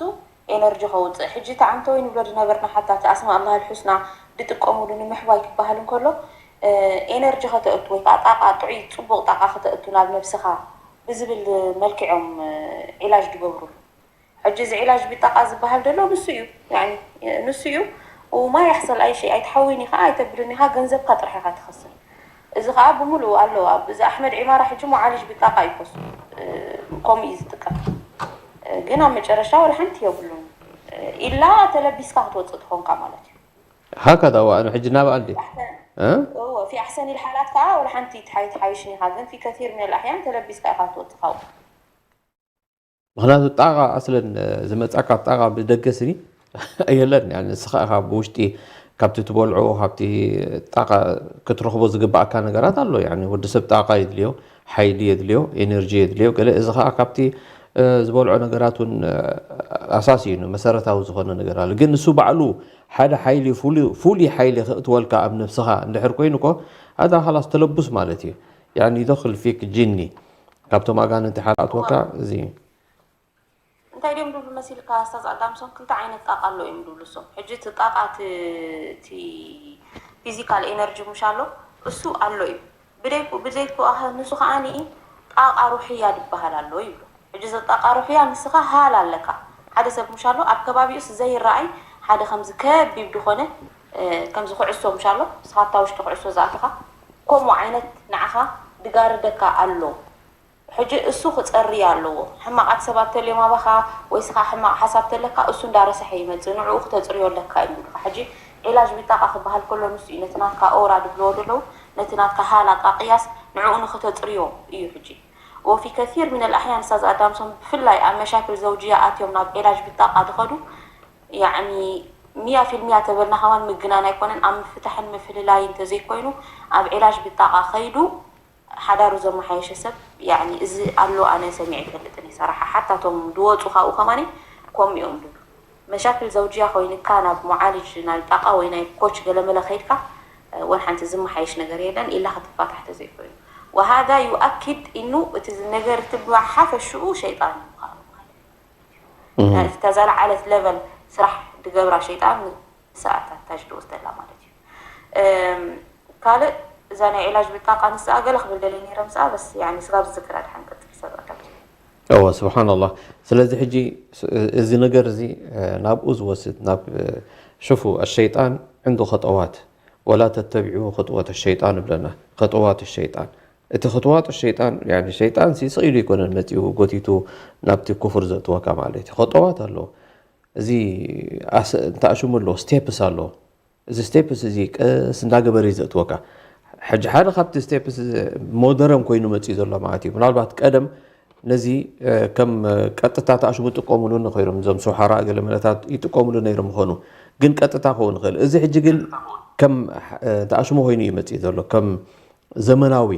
ኤነርጂ ከውፅእ። ሕጂ ተዓንተወይ ንብሎ ድነበርና ሓታ እቲ ኣስማ ኣላህ ልሑስና ድጥቀሙሉ ንምሕዋይ ክበሃል እንከሎ እ፣ ኤነርጂ ከተእቱ ወይ ከዓ ጣቃ ጥዑይ ፅቡቅ ጣቃ ከተእቱ ናብ ነብስኻ ብዝብል መልክዖም እ፣ ዒላጅ ድገብሩሉ። ሕጂ እዚ ዒላጅ ቢጣቃ ዝበሃል ዘሎ ንሱ እዩ። ያኒ ንሱ እዩ። وما يحصل أي شيء ኣይትሓውይን ኢኻ ኣይተብልን ኢኻ ገንዘብካ ጥራሕ ኢኻ ትኸስር። እዚ ከዓ ብምሉኡ ኣለዎ ኣብ እዚ ኣሕመድ ዒማራ ሕጂ ሙዓሊጅ ቢጣቃ እዩ ኮሱ ከምኡ እዩ ዝጥቀም። ግን ኣብ መጨረሻ ወላ ሓንቲ የብሉን። ኢላ ተለቢስካ ክትወፅእ ትኾንካ ማለት እዩ። هكذا وأنا ሕጂ ናብኣ እንዲ في أحسن እዎ في أحسن الحالات ከዓ ወላ ሓንቲ ትሓይ ትሓይሽን ኢኻ ግን في كثير من الأحيان ተለቢስካ ኢኻ ትወፅእ ካብኡ። ምኽንያቱ ጣቓ ኣስለን ዝመጻካ ጣቓ ብደገ ስኒ የለን። ያኒ ንስኻ ኢኻ ብውሽጢ ካብቲ ትበልዖ ካብቲ ጣቓ ክትረኽቦ ዝግባኣካ ነገራት ኣሎ። ያኒ ወዲ ሰብ ጣቓ የድልዮ፣ ሓይሊ የድልዮ፣ ኤነርጂ የድልዮ። ገለ እዚ ኸኣ ካብቲ እ፣ ዝበልዖ ነገራት እውን እ፣ ኣሳሲ እዩ፣ መሰረታዊ ዝኾነ ነገር ኣሎ። ግን ንሱ ባዕሉ ሓደ ሓይሊ ፍሉይ ፍሉይ ሓይሊ ከእትወልካ ኣብ ነብስኻ እንድሕር ኮይኑ እኮ ኣዳ ኻላስ ተለቡስ ማለት እዩ። ያኒ ይደኽል ፊክ ጂኒ ካብቶም ኣጋንንቲ ሓደ ኣትወካ እዚ እዩ። እንታይ ድዮም ድብሉ መሲልካ ኣስታዝ ኣዳምሶን ክልተ ዓይነት ጣቃ ኣሎ እዮም ድብሉ እሶም። ሕጂ እቲ ጣቃ እቲ እቲ ፊዚካል ኤነርጂ ሙሽ ኣሎ እሱ ኣሎ እዩ። ብደይኩ ብዘይኩ ኣኸ ንሱ ከዓኒ ጣቃ ሩሕያ ድበሃል ኣሎ ይብሉ። ሕጂ እዚ ጣቃ ሩሕያ ንስኻ ሃል ኣለካ። ሓደ ሰብ ምሻሎ ኣብ ከባቢኡስ ዘይረኣይ ሓደ ከምዚ ከቢብ ድኾነ፣ እ፣ ከምዚ ኩዕሶ ምሻሎ፣ ንስኻ ኣብታ ውሽጢ ኩዕሶ ዝኣተኻ፣ ከምኡ ዓይነት ንዓኻ ድጋርደካ ኣሎ። ሕጂ እሱ ክጸሪ ኣለዎ። ሕማቓት ሰባት ተልዮም ኣባኻ ወይ ስኻ ሕማቕ ሓሳብ ተለካ እሱ እንዳረሰሐ ይመጽእ። ንዕኡ ክተጽርዮ ኣለካ እዩ ዝብሉኻ። ሕጂ ዒላጅ ቢጣቃ ክበሃል ከሎ ንሱ እዩ። ነቲ ናትካ ኦራ ድብልዎ ዘለዉ፣ ነቲ ናትካ ሃላ ጣቅያስ ንዕኡ ንኽተጽርዮ እዩ ሕጂ። وفي كثير من الأحيان أستاذ أدامسون ብፍላይ ኣብ መሻክል ዘውጅያ ኣትዮም ናብ ዒላጅ ቢጣቃ ድኸዱ፣ ያዕኒ ሚያ ፊልሚያ ተበልና ከማን ምግናን ኣይኮነን፣ ኣብ ምፍታሕን ምፍልላይን እንተዘይኮይኑ ኣብ ዒላጅ ቢጣቃ ከይዱ ሓዳሩ ዘመሓየሸ ሰብ ያዕኒ እዚ ኣሎ ኣነ ሰሚዐ ይፈልጥን እዩ ሰራሓ ሓታ እቶም ድወፁ ካብኡ ከማኒ ከምኡ እዮም ድብሉ መሻክል ዘውጅያ ኮይንካ ናብ ሙዓልጅ ናይ ጣቃ ወይ ናይ ኮች ገለመለ ከይድካ ወን ሓንቲ ዝመሓየሽ ነገር የለን ኢላ ክትፋታሕ ተዘይኮይኑ وهذا يؤكد إنه እቲ ነገር እቲ ብሓፈሽኡ ሸይጣን እዩ ምዃኑ ማለት እዩ እታ ዘለዓለት ለቨል ስራሕ ድገብራ ሸይጣን ንስኣታ ታጅ ድወስደላ ማለት እዩ ካልእ እዛ ናይ ዒላጅ ብጣቃ ንስኣ ገለ ክብል ደልየ ነይረ ምስኣ በስ ያኒ ስጋብ ዝዝክራ ድሓን ቀፅል ሰብ ኣዳምቲ እወ ስብሓንላህ ስለዚ ሕጂ እዚ ነገር እዚ ናብኡ ዝወስድ ናብ ሽፉ ኣሸይጣን ዕንዱ ኸጠዋት ወላ ተተቢዑ ኸጥወት ሸይጣን እብለና ኸጠዋት ሸይጣን እቲ ኸጥዋት ሸይጣን ሸይጣን ስቕ ኢሉ ይኮነን መፂኡ ጎቲቱ ናብቲ ኩፍር ዘእትወካ ማለት እዩ ኸጠዋት ኣለዎ እዚ እንተኣሽሙ ኣለዎ ስቴፕስ ኣለዎ እዚ ስቴፕስ እዚ ቀስ እንዳገበረ እዩ ዘእትወካ። ሕጂ ሓደ ካብቲ ስቴፕስ ሞደረን ኮይኑ መፅኡ ዘሎ ማለት እዩ። ምናልባት ቀደም ነዚ ከም ቀጥታ ተኣሽሙ ይጥቀሙሉ ነይሮም እዞም ሱሓራ ገለ መለታት ይጥቀሙሉ ነይሮም ይኾኑ ግን ቀጥታ ክኸውን ይኽእል። እዚ ሕጂ ግን ከም ተኣሽሙ ኮይኑ እዩ መፅኡ ዘሎ ከም ዘመናዊ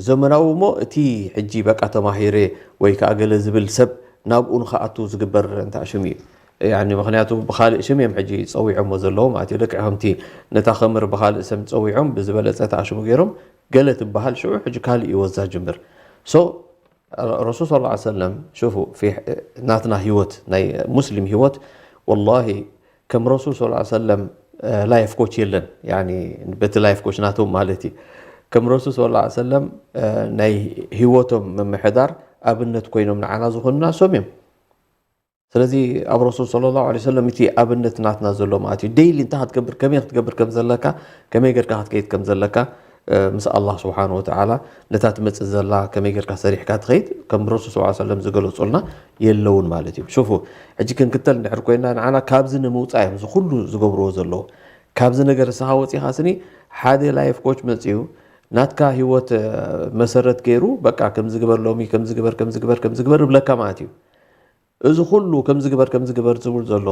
ዘመናዊ እሞ እቲ ሕጂ በቃ ተማሂረ ወይ ከዓ ገለ ዝብል ሰብ ናብኡ ንክኣቱ ዝግበር እንታ ሽም እዩ ያኒ ምክንያቱ ብካልእ ሽም እዮም ሕጂ ፀዊዖሞ ዘለዉ ማለት እዩ ልክዕ ከምቲ ነታ ከምር ብካልእ ስም ፀዊዖም ብዝበለፀ ተኣሽሙ ገይሮም ገለ ትበሃል ሽዑ ሕጂ ካልእ እዩ ወዛ ጅምር so ረሱል ስ ሰለም ሽፉ ናትና ህይወት ናይ ሙስሊም ህይወት ወላሂ ከም ረሱል ስ ሰለም ላይፍ ኮች የለን በቲ ላይፍ ኮች ናቶም ማለት እዩ ከም ረሱል ስ ሰለም ናይ ህይወቶም ምምሕዳር ኣብነት ኮይኖም ንዓና ዝኾኑና ሶም እዮም ስለዚ ኣብ ረሱል صለ ላه ለ ሰለም እቲ ኣብነት ናትና ዘሎ ማለት እዩ ዴይሊ እንታይ ክትገብር ከመይ ክትገብር ከም ዘለካ ከመይ ጌርካ ክትከይድ ከም ዘለካ ምስ ኣላህ ስብሓን ወተዓላ ነታ ትመፅእ ዘላ ከመይ ጌርካ ሰሪሕካ ትኸይድ ከም ረሱል ስ ሰለም ዝገለፁልና የለውን ማለት እዩ ሽፉ ሕጂ ክንክተል እንድሕር ኮይና ንዓና ካብዚ ንምውፃእ እዮም እዚ ኩሉ ዝገብርዎ ዘለዉ ካብዚ ነገር እስኻ ወፂኻ ስኒ ሓደ ላይፍ ኮች መፅኡ ናትካ ህይወት መሰረት ገይሩ በቃ ከምዚ ግበር ሎሚ ከምዚ ግበር ከምዚ ግበር ከምዚ ግበር ይብለካ ማለት እዩ እዚ ኩሉ ከምዚ ግበር ከምዚ ግበር ዝብል ዘሎ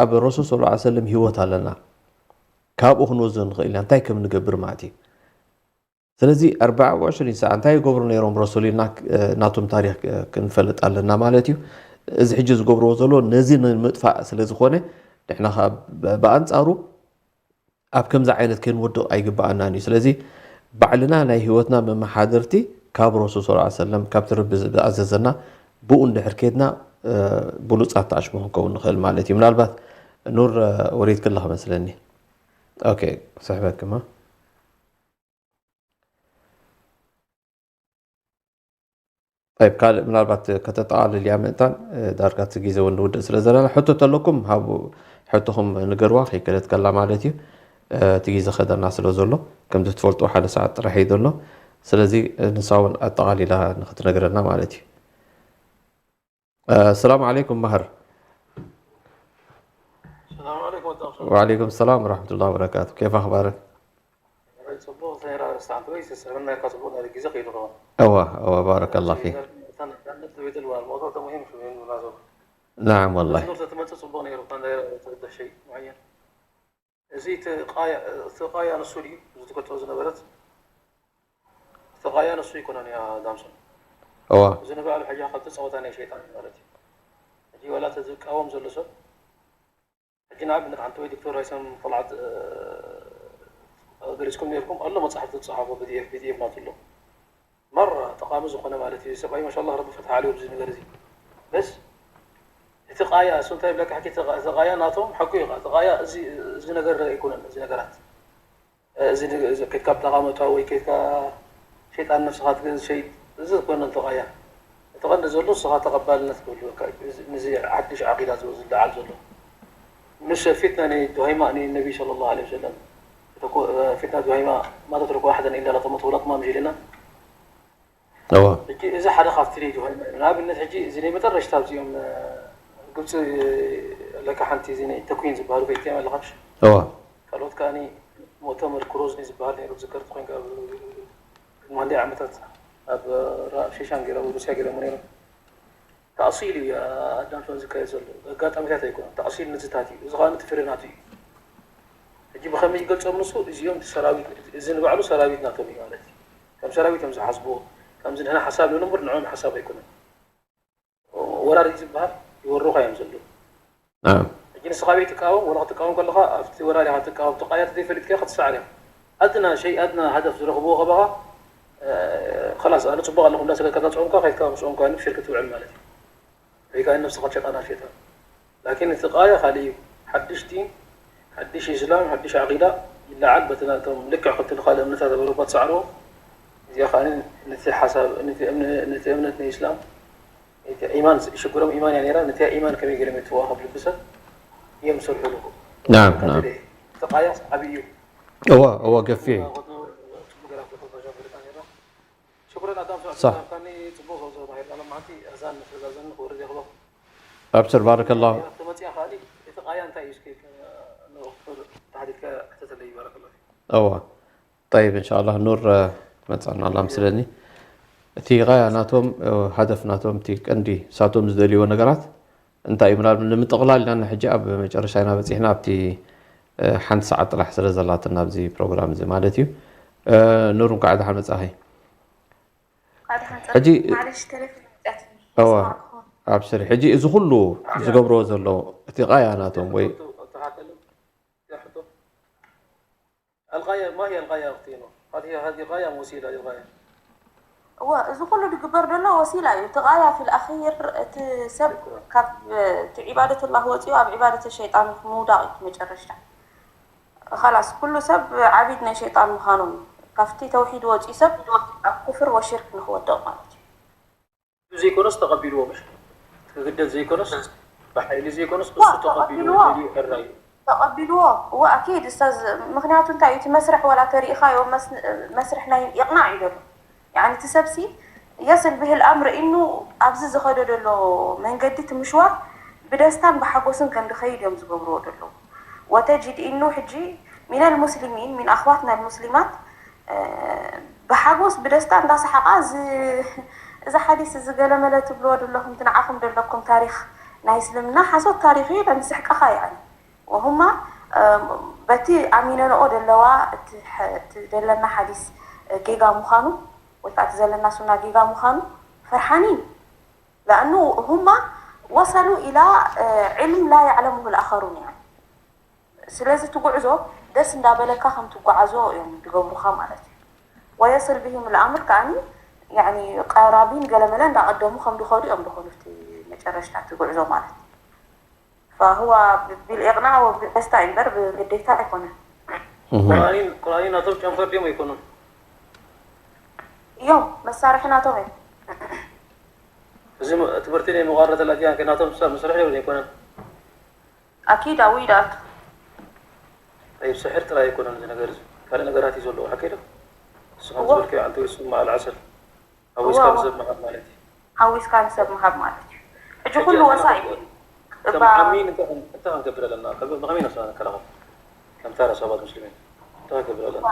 ኣብ ረሱል ስ ሰለም ህይወት ኣለና ካብኡ ክንወዞ ንኽእል ኢና እንታይ ከም ንገብር ማለት እዩ ስለዚ ኣርባዓ ወዕሽሪን ሰዓ እንታይ ይገብሩ ነይሮም ረሱል ኢልና ናቶም ታሪክ ክንፈልጥ ኣለና ማለት እዩ እዚ ሕጂ ዝገብርዎ ዘሎ ነዚ ንምጥፋእ ስለ ዝኾነ ንሕና ከዓ ብኣንፃሩ ኣብ ከምዚ ዓይነት ከይንወድቕ ኣይግብኣናን እዩ ስለዚ ባዕልና ናይ ህይወትና መመሓደርቲ ካብ ረሱል ስ ሰለም ካብቲ ረቢ ዝኣዘዘና ብኡ እንድሕር ከድና ብሉፃት ተኣሽሙ ክንከውን ንኽእል ማለት እዩ ምናልባት ኑር ወሪድክላ ክመስለኒ ኦኬ ስሕበክማ طيب ካልእ ምናልባት ከተጠቓልል እያ ምእንታን ዳርጋ እቲ ግዜ እውን ንውድእ ስለ ዘለና ሕቶ ተለኩም ሃቡ ሕቶኹም ንገርዋ ከይከደት ከላ ማለት እዩ እቲ ግዜ ከደና ስለ ዘሎ ከምዚ ትፈልጡ ሓደ ሰዓት ጥራሕ እዩ ዘሎ ስለዚ ንሳ እውን ኣጠቓሊላ ንክትነግረና ማለት እዩ السلام عليكم مهر السلام عليكم ورحمة الله وعليكم السلام ورحمة الله وبركاته كيف أخبارك؟ صبوغ ثاني راه استعنت ويس سرنا كتبوغ على الجزاق يدغون أوه أوه بارك الله فيك أنا أنت بيت الوان الموضوع ده مهم شو مهم مناسبة نعم والله نور تتمنى صبوغ نيرو كان داير تبدا شيء معين زي تقايا تقايا نسوري زي تقول تعوز نبرت تقايا نسوري كنا يا دامسون أوه زي نبقى على حاجة خلت صوت أنا شيطان مرتي أجي ولا تزك أوم زلسو ሕጂ ንኣብነት ሓንቲ ወይ ዶክተር ሃይሰም ቆልዓት ገሊፅኩም ነርኩም ኣሎ መፅሓፍ ዝፀሓፎ ፒዲኤፍ ፒዲኤፍ ናቱ ኣሎ መራ ጠቃሚ ዝኾነ ማለት እዩ ሰብኣይ ማሻላ ረቢ ፈትሓ ኣልዩ ኣብዚ ነገር እዚ በስ እቲ ቃያ እሱ እንታይ ብለካ ሕጂ እቲ ቃያ ናቶም ሓቁ እዩ እቲ ቃያ እዚ ነገር ኣይኮነን እዚ ነገራት እዚ ከድካ ብጠቃመቷ ወይ ከድካ ሸይጣን ነፍስኻ ትገዝ ሸይጥ እዚ ዝኾነ እንተቓያ እቲ ቀንዲ ዘሎ ንስኻ ተቐባልነት ክህልወካ እዩ። እዚ- ነዚ ሓድሽ ዓቂዳ ዝለዓል ዘሎ ምስ ፊትና ናይ ዱሃይማ ንነቢ صلى الله عليه وسلم فتنة ዱሃይማ ما تترك أحدا إلا لطمته لطمة مش لنا እዎ ሕጂ እዚ ሓደ ካብቲ ናይ ዱሃይማ እዩ። ንኣብነት ሕጂ እዚ ናይ መጠረሽታ ኣብዚኦም ግብፂ ለካ ሓንቲ እዚ ናይ ተኩን ዝበሃሉ ፈይትዮም ኣለኻሽ እዎ ካልኦት ከዓኒ ሙእተመር ክሮዝኒ ዝበሃል ነይሩ ዝከርት ኮይንካ ማንዲ ዓመታት ኣብ ራ- ሸሻን ገይሮም ሩስያ ገይሮም ነይሮም ተኣሲል እዩ ኣዳም ሸን ዝካየድ ዘሎ ኣጋጣሚታት ኣይኮነን ተኣሲል ንዝታት እዩ እዚ ከዓ እቲ ፍሬ ናቱ እዩ ሕጂ ብኸመይ ይገልፆም ንሱ እዚኦም እቲ ሰራዊት እዚ ንባዕሉ ሰራዊት ናቶም እዩ ማለት እዩ ከም ሰራዊት እዮም ዝሓስብዎ ከምዚ ንሕና ሓሳብ ንብል እምበር ንዕኦም ሓሳብ ኣይኮነን ወራሪ ዝበሃል ይወሩኻ እዮም ዘለዉ ናም ሕጂ ንስኻ ቤት ትቃወም ወላ ክትቃወም ከለኻ ኣብቲ ወራሪ ኢኻ ትቃወም ተቃያ ተዘይፈሊጥካ ክትሰዓር ኢኻ ኣድና ሸይ ኣድና ሃደፍ ዝረኽብዎ ከበኻ ከላስ ኣነ ፅቡቅ ኣለኹ እንዳሰገድካ ፃፅዖምካ ከይድካ ምስ ፆምካ ንብሽር ክትውዕል ማለት እዩ ወይ ከዓ ነብስኻ ሸጣና ሸጣ ላኪን እቲ ቃያ ካልእ እዩ ሓድሽ ዲን ሓድሽ ኢስላም ሓድሽ ዓቂዳ ይለዓል በቲ ናቶም ልክዕ ከምቲ ንካልእ እምነታት ኣብ ኣውሮፓ ትሰዕርዎ እዚኣ ከዓ ነቲ ሓሳብ ነቲ እምነ- ነቲ እምነት ናይ ኢስላም ኢማን ሽግሮም ኢማን እያ ነይራ ነቲያ ኢማን ከመይ ገይሮም የትዋሃብ ልብሰብ እዮም ዝሰርሑ ኣለኹ ናም ናም ተቃያስ ዓብይ እዩ እዎ እዎ ገፊሕ እዩ ሽኩረን ኣዳም صح. ሰዓብካኒ ፅቡቅ ዘውዘ ማሂር ሎም መዓልቲ ኣዛን መተዛዘኒ ክወርድ የኽበ ኣብስር ባረከላሁ ተመፅያ ካሊ እቲ ቃያ እንታይ እዩ እስኪ ንክፍር ተሓዲድካ ሕተተለይ ባረከላ እዎ طيب إن شاء الله ኑር ትመፅኣና ኣላ ምስለኒ እቲ غاية ናቶም ሃደፍ ናቶም እቲ ቀንዲ ሳቶም ዝደልይዎ ነገራት እንታይ እዩ ምናል ንምጥቕላል ኢና ሕጂ ኣብ መጨረሻ ኢና በፂሕና ኣብቲ ሓንቲ ሰዓት ጥራሕ ስለ ዘላትና ኣብዚ ፕሮግራም እዚ ማለት እዩ ኑር እንኳዕ ደሓን መፃኺ ሕጂ እዋ ኣብስር ሕጂ እዚ ኩሉ ዝገብርዎ ዘለዉ እቲ ቃያ ናቶም ወይ الغاية ما هي الغاية أختي نور؟ هذه هذه غاية وسيلة للغاية. እወ እዚ ኩሉ ዝግበር ዘሎ ወሲላ እዩ እቲ ቃያ ፊል ኣኺር እቲ ሰብ ካብ እቲ ዒባደት ላህ ወፂኡ ኣብ ዒባደት ሸይጣን ምውዳቕ እዩ መጨረሽታ ኸላስ ኩሉ ሰብ ዓቢድ ናይ ሸይጣን ምዃኑ እዩ ካብቲ ተውሒድ ወፂኡ ሰብ ኣብ ኩፍር ወሽርክ ንክወድቕ ማለት እዩ ዘይኮነስ ተቐቢልዎ ምሽ ክግደል ዘይኮነስ ብሓይሊ ዘይኮነስ እሱ ተቐቢልዎ ተቐቢልዎ እዎ ኣኪድ እስታዝ ምክንያቱ እንታይ እዩ እቲ መስርሕ ዋላ ተሪኢኻዮ መስርሕ ናይ ኢቕናዕ እዩ ዘሎ ያኒ እቲ ሰብሲ የስል ብህል ኣምር ኢኑ ኣብዚ ዝኸዶ ዘሎ መንገዲ እቲ ምሽዋር ብደስታን ብሓጎስን ከም ዝኸይድ እዮም ዝገብርዎ ዘለዉ ወተጅድ ኢኑ ሕጂ ሚነል ሙስሊሚን ሚን ኣኽዋትና ልሙስሊማት ብሓጎስ ብደስታ እንዳሰሓቓ እዚ ሓዲስ እዚ ገለመለ ትብልዎ ዘለኹም እቲ ንዓኹም ዘለኩም ታሪኽ ናይ እስልምና ሓሶት ታሪኽ እዩ ነምስሕቀኻ ይኣኒ ወሁማ በቲ ኣሚነንኦ ደለዋ እቲ ዘለና ሓዲስ ጌጋ ምዃኑ ወይ ከዓ እቲ ዘለና ሱና ጌጋ ምዃኑ ፈርሓኒን ለኣኑ ሁማ ወሰሉ ኢላ ዕልም ላ ያዕለሙሁ ልኣኸሩን እያ ስለዚ እቲ ጉዕዞ ደስ እንዳበለካ ከም ትጓዓዞ እዮም ዝገብሩካ ማለት እዩ ወየስል ብሂም ልኣምር ከዓኒ ያኒ ቀራቢን ገለመለ እንዳቀደሙ ከም ዝኸዱ እዮም ዝኾኑ እቲ መጨረሽታ እቲ ጉዕዞ ማለት فهو بالإقناع وبالدستا እምበር ብግዴታ ኣይኮነን ቁርኣኒን ናቶም ጨንፈር ድዮም ኣይኮኑን እዮም መሳርሒ ናቶም እዮም እዚ ትምህርቲ ናይ መቋረተ ላቲያን ከናቶም ሰብ መስርሒ ይብሉ ኣይኮነን ኣኪድ ኣዊ ይደኣቱ طيب ስሕር ጥራይ ኣይኮነን እዚ ነገር እዚ ካልእ ነገራት እዩ ዘለዎ ሓቂ ዶ ንስኻ ዝበልከዮ ዓንተ ወይ ስማ ኣልዓሰል ሓዊስካ ንሰብ ምሃብ ማለት እዩ ሓዊስካ ንሰብ ምሃብ ማለት እዩ ሕጂ ኩሉ ወሳ እዩ ከም ዓሚን እንታይ ክንገብር ኣለና ብኸመይ ነብስና ንከላኸል ከም ተራ ሰባት ሙስሊሚን እንታይ ክንገብር ኣለና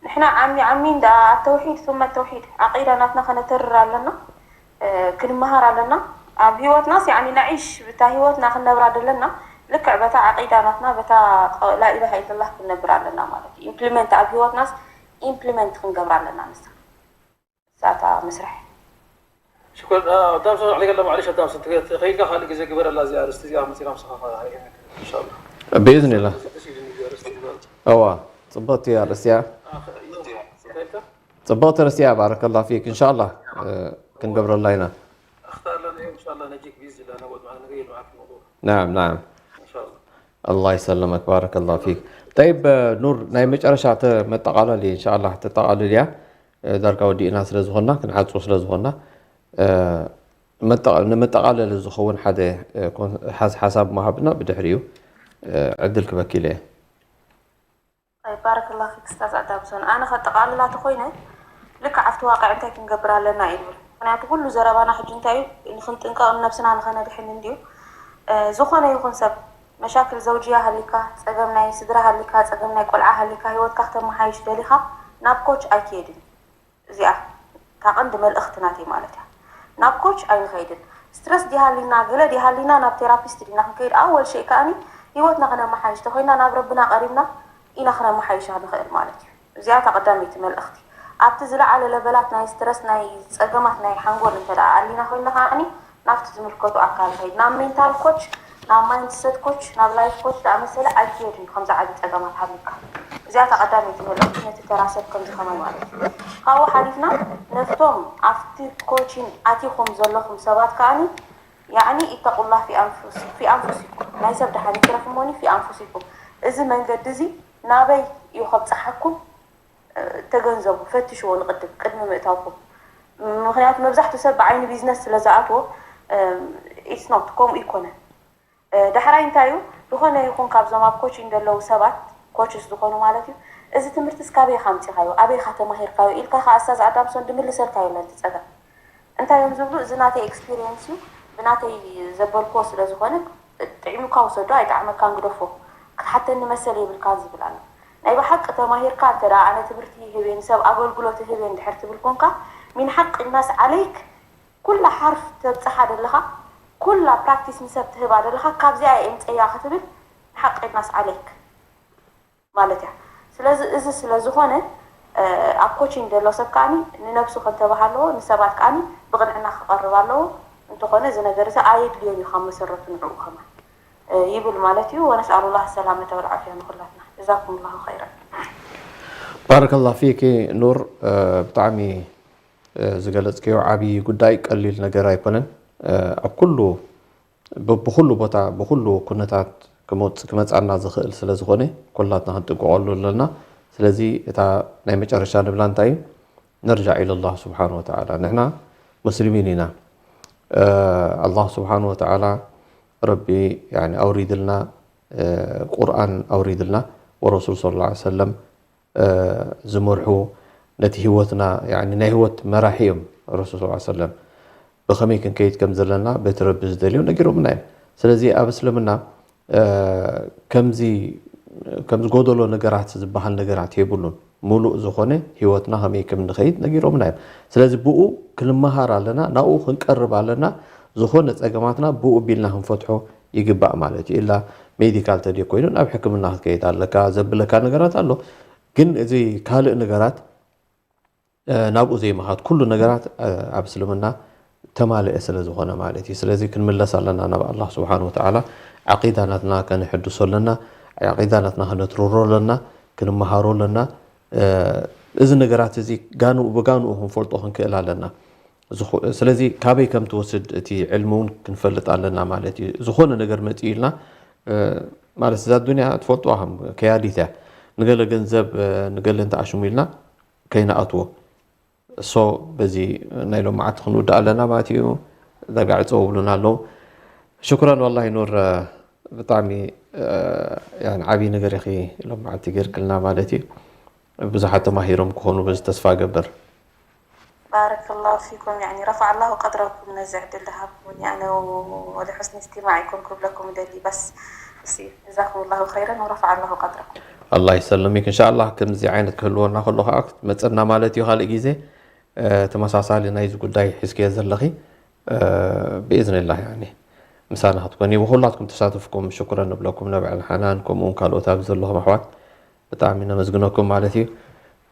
ንሕና ዓሚ ዓሚ እንዳ ኣተውሒድ ثم التوحيد ዓቂዳ ናትና ከነተርር ኣለና ክንመሃር ኣለና ኣብ ህይወትናስ ያኒ ነዒሽ ብታ ህይወትና ክንነብራ ደለና ልክዕ በታ ዓቂዳ ናትና በታ ላኢላሃ ኢለላህ ክንነብር ኣለና ማለት እዩ ኢምፕሊመንት ኣብ ህይወትናስ ኢምፕሊመንት ክንገብር ኣለና ንሳ ሳታ መስርሕ ሽኮር ዳምሶ عليك الله معلش ዳምሶ ከይልካ ካልእ ግዜ ግበረላ እዚኣ ኣርስቲ እዚኣ መፂና ምሳኻ ኢንሻላ ብኢዝኒላ እዋ ፅብቕቲ ኣርእስቲ እያ ፅብቕቲ ርእስቲ እያ ባረከላ ፊክ እንሻላ ክንገብረላ ኢና اختار لنا ان شاء الله نجيك باذن الله نقعد معنا نغير معك الموضوع نعم نعم ان شاء الله الله يسلمك بارك الله فيك طيب ኑር ናይ መጨረሻ መጠቃለል እንሻላ ተጠቃልል እያ ዳርጋ ወዲእና ስለ ዝኾንና፣ ክንዓጽዎ ስለ ዝኾንና፣ መጠ-፣ ንመጠቓለሊ ዝኸውን ሓደ፣ ኮን-፣ ሓስ-፣ ሓሳብ ምሃብና፣ ብድሕሪኡ ዕድል ክበኪለ እየ። ባረከላ ፊክ ስታዝ ኣዳምሶን። ኣነ ከጠቓልላ ተኾይነ፣ ልክዕ ኣብቲ ዋቅዕ እንታይ ክንገብር ኣለና እዩ ዝብል። ምክንያቱ ኩሉ ዘረባና ሕጂ እንታይ እዩ፣ ንክንጥንቀቕ፣ ነብስና ንኸነድሕን እንድዩ። ዝኾነ ይኹን ሰብ፣ መሻክል ዘውጅያ ሃሊካ፣ ፀገም ናይ ስድራ ሃሊካ፣ ፀገም ናይ ቆልዓ ሃሊካ፣ ህይወትካ ክተመሓይሽ ደሊኻ፣ ናብ ኮች ኣይክየድን። እዚኣ እታ ቀንዲ መልእኽቲ ናተይ ማለት እያ። ናብ ኮች ኣይንኸይድን። ስትረስ ዲሃሊና፣ ገለ ዲሃሊና፣ ናብ ቴራፒስት ዲና ክንከይድ? ኣወል ሸይ ከኣኒ፣ ህይወትና ክነመሓይሽ ተኾይና፣ ናብ ረብና ቀሪብና ኢና ክነመሓይሻ ንኽእል ማለት እዩ። እዚኣ እታ ቀዳመይቲ መልእኽቲ። ኣብቲ ዝለዓለ ለበላት ናይ ስትረስ፣ ናይ ጸገማት ናይ ሓንጎል እንተ ደኣ ኣሊና ኮይና ከኣኒ፣ ናብቲ ዝምልከቱ ኣካል ንኸይድ። ናብ ሜንታል ኮች፣ ናብ ማይንድሰት ኮች፣ ናብ ላይፍ ኮች ዝኣመሰለ ኣይክየድን፣ ከምዚ ዓቢ ጸገማት ሃልዩካ። እዚኣ እታ ቀዳመይቲ መልእኽቲ ነቲ ተራ ሰብ ከምዚ ከማይ ማለት እዩ። ካብኡ ሓሊፍና ነፍቶም ኣብቲ ኮቺን ኣቲኹም ዘለኹም ሰባት ከኣኒ ያዕኒ ኢተቁላህ ፊ ኣንፉስ-፣ ፊ ኣንፉሲኩም፣ ናይ ሰብ ደሓን ይትረፍ እሞኒ ፊ ኣንፉሲኩም። እዚ መንገዲ እዚ ናበይ እዩ ከብጽሓኩም? ተገንዘቡ፣ ፈትሽዎ ንቅድም ቅድሚ ምእታውኩም። ምክንያቱ መብዛሕትኡ ሰብ ብዓይኒ ቢዝነስ ስለ ዝኣትዎ it's not ከምኡ ይኮነ። ዳሕራይ እንታይ እዩ ዝኾነ ይኹን ካብዞም ኣብ ኮቺንግ ዘለዉ ሰባት ኮችስ ዝኾኑ ማለት እዩ እዚ ትምህርትስ ካበይ ኢኻ ኣምፂኻዮ ኣበይ ኢኻ ተማሂርካዮ ኢልካ ከዓ ኣስታዝ ኣዳምሶን ድምልሰልካ የለን እቲ ፀገም። እንታይ እዮም ዝብሉ፣ እዚ ናተይ ኤክስፒሪየንስ እዩ፣ ብናተይ ዘበልክዎ ስለ ዝኾነ ጥዒሙካ ውሰዶ ኣይጠዓመካን ግደፎ፣ ክትሓተኒ መሰል የብልካን ዝብል ኣሎ። ናይ ብሓቂ ተማሂርካ እንተ ደኣ ኣነ ትምህርቲ ይህብ እየ ንሰብ ኣገልግሎት እህብ እየ እንድሕር ትብል ኮንካ ሚን ሓቂ ናስ ዓለይክ ኩላ ሓርፍ ተብጽሓ ደለኻ ኩላ ፕራክቲስ ንሰብ ትህባ ደለኻ ካብዚኣ እየ እምጸያ ክትብል ሓቂ ናስ ዓለይክ። ማለት እያ። ስለዚ እዚ ስለ ዝኾነ ኣብ ኮቺንግ ዘሎ ሰብ ከዓኒ ንነብሱ ከንተባህ ኣለዎ፣ ንሰባት ከዓኒ ብቕንዕና ክቐርብ ኣለዎ። እንተኾነ እዚ ነገር እዚ ኣየድልዮን እዩ ካብ መሰረቱ ንዕኡ ከማን ይብል ማለት እዩ። ونسأل الله السلامة والعافية ንኹላትና። جزاكم الله خيرا. ባረከላሁ ፊኪ ኑር፣ ብጣዕሚ ዝገለጽክዮ ዓቢ ጉዳይ ቀሊል ነገር ኣይኮነን። ኣብ ኩሉ ብ-፣ ብኹሉ ቦታ ብኹሉ ኩነታት ክመጽ-፣ ክመጻና ዝኽእል ስለ ዝኾነ ኩላትና ክንጥንቀቐሉ ኣለና። ስለዚ እታ ናይ መጨረሻ ንብላ እንታይ እዩ? ነርጃዕ ኢለላህ ስብሓን ወተዓላ። ንሕና ሙስሊሚን ኢና። ኣላህ ስብሓን ወተዓላ ረቢ ያኒ ኣውሪድልና፣ ቁርኣን ኣውሪድልና፣ ወረሱል ሰለላሁ ዐለይሂ ወሰለም ዝመርሑ፣ ነቲ ህይወትና ያኒ ናይ ህይወት መራሒ እዮም። ረሱል ሰለላሁ ዐለይሂ ወሰለም ብኸመይ ክንከይድ ከም ዘለና በቲ ረቢ ዝደልዮ ነጊሮምና እዮም። ስለዚ ኣብ እስልምና ከምዚ ከምዚ ጎደሎ ነገራት ዝበሃል ነገራት የብሉን። ሙሉእ ዝኾነ ህይወትና ከመይ ከም ንኸይድ ነጊሮምና እዮም። ስለዚ ብኡ ክንመሃር ኣለና፣ ናብኡ ክንቀርብ ኣለና። ዝኾነ ጸገማትና ብኡ ቢልና ክንፈትሖ ይግባእ ማለት እዩ። ኢላ ሜዲካል ተድዮ ኮይኑ ናብ ሕክምና ክትከይድ ኣለካ ዘብለካ ነገራት ኣሎ። ግን እዚ ካልእ ነገራት ናብኡ ዘይምኻድ ኩሉ ነገራት ኣብ እስልምና ተማልአ ስለ ዝኾነ ማለት እዩ። ስለዚ ክንምለስ ኣለና ናብ ኣላህ ስብሓን ወተዓላ። ዓቂዳ ናትና ከነሕድሶ ኣለና። ዓቂዳ ናትና ከነትርሮ ኣለና። ክንመሃሮ ኣለና። እዚ ነገራት እዚ ጋንኡ ብጋንኡ ክንፈልጦ ክንክእል ኣለና። ዝኾ-፣ ስለዚ ካበይ ከም ትወስድ እቲ ዕልሚ እውን ክንፈልጥ ኣለና ማለት እዩ። ዝኾነ ነገር መፂኡ ኢልና ማለት እዛ ዱንያ ትፈልጥዋ ከም ከያዲት እያ። ንገለ ገንዘብ ንገለ እንተኣሽሙ ኢልና ከይንኣትዎ። እሶ በዚ ናይ ሎም መዓልቲ ክንውድእ ኣለና ማለት እዩ። ዳጋ ዕፀው ብሉና ኣለዉ። ሽኩረን ወላሂ ኑር፣ ብጣዕሚ ያኒ ዓብዪ ነገር ኢኺ ሎም መዓልቲ ገይርክልና ማለት እዩ። ብዙሓት ተማሂሮም ክኾኑ በዚ ተስፋ እገብር። بارك الله فيكم يعني رفع الله قدركم ነዚ ዕድል ዝሃብኩምኒ ኣነ ولحسن استماعكم ክብለኩም እደሊ በስ እሲ جزاكم الله خيرا ورفع الله قدركم. ኣላህ ይሰልሚክ። እንሻኣላህ ከምዚ ዓይነት ክህልወና ከሎ ከዓ ክትመፀና ማለት እዩ። ካልእ ግዜ ተመሳሳሊ ናይዚ ጉዳይ ሒዝክዮ ዘለኺ ብኢዝንላህ ያኒ ምሳና ክትኮኒ ብኩላትኩም ተሳትፍኩም ሽኩረን ንብለኩም ነብዐል ሓናን ከምኡውን ካልኦት ኣብዚ ዘለኹም ኣሕዋት ብጣዕሚ ነመስግነኩም ማለት እዩ።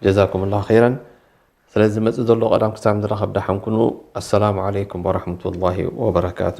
ጀዛኩም ላሁ ኸይረን። ስለዚ መጽእ ዘሎ ቀዳም ክሳብ ንራኸብ ደሓን ኩኑ። ኣሰላሙ ዓለይኩም ወራሕመቱላሂ ወበረካቱ።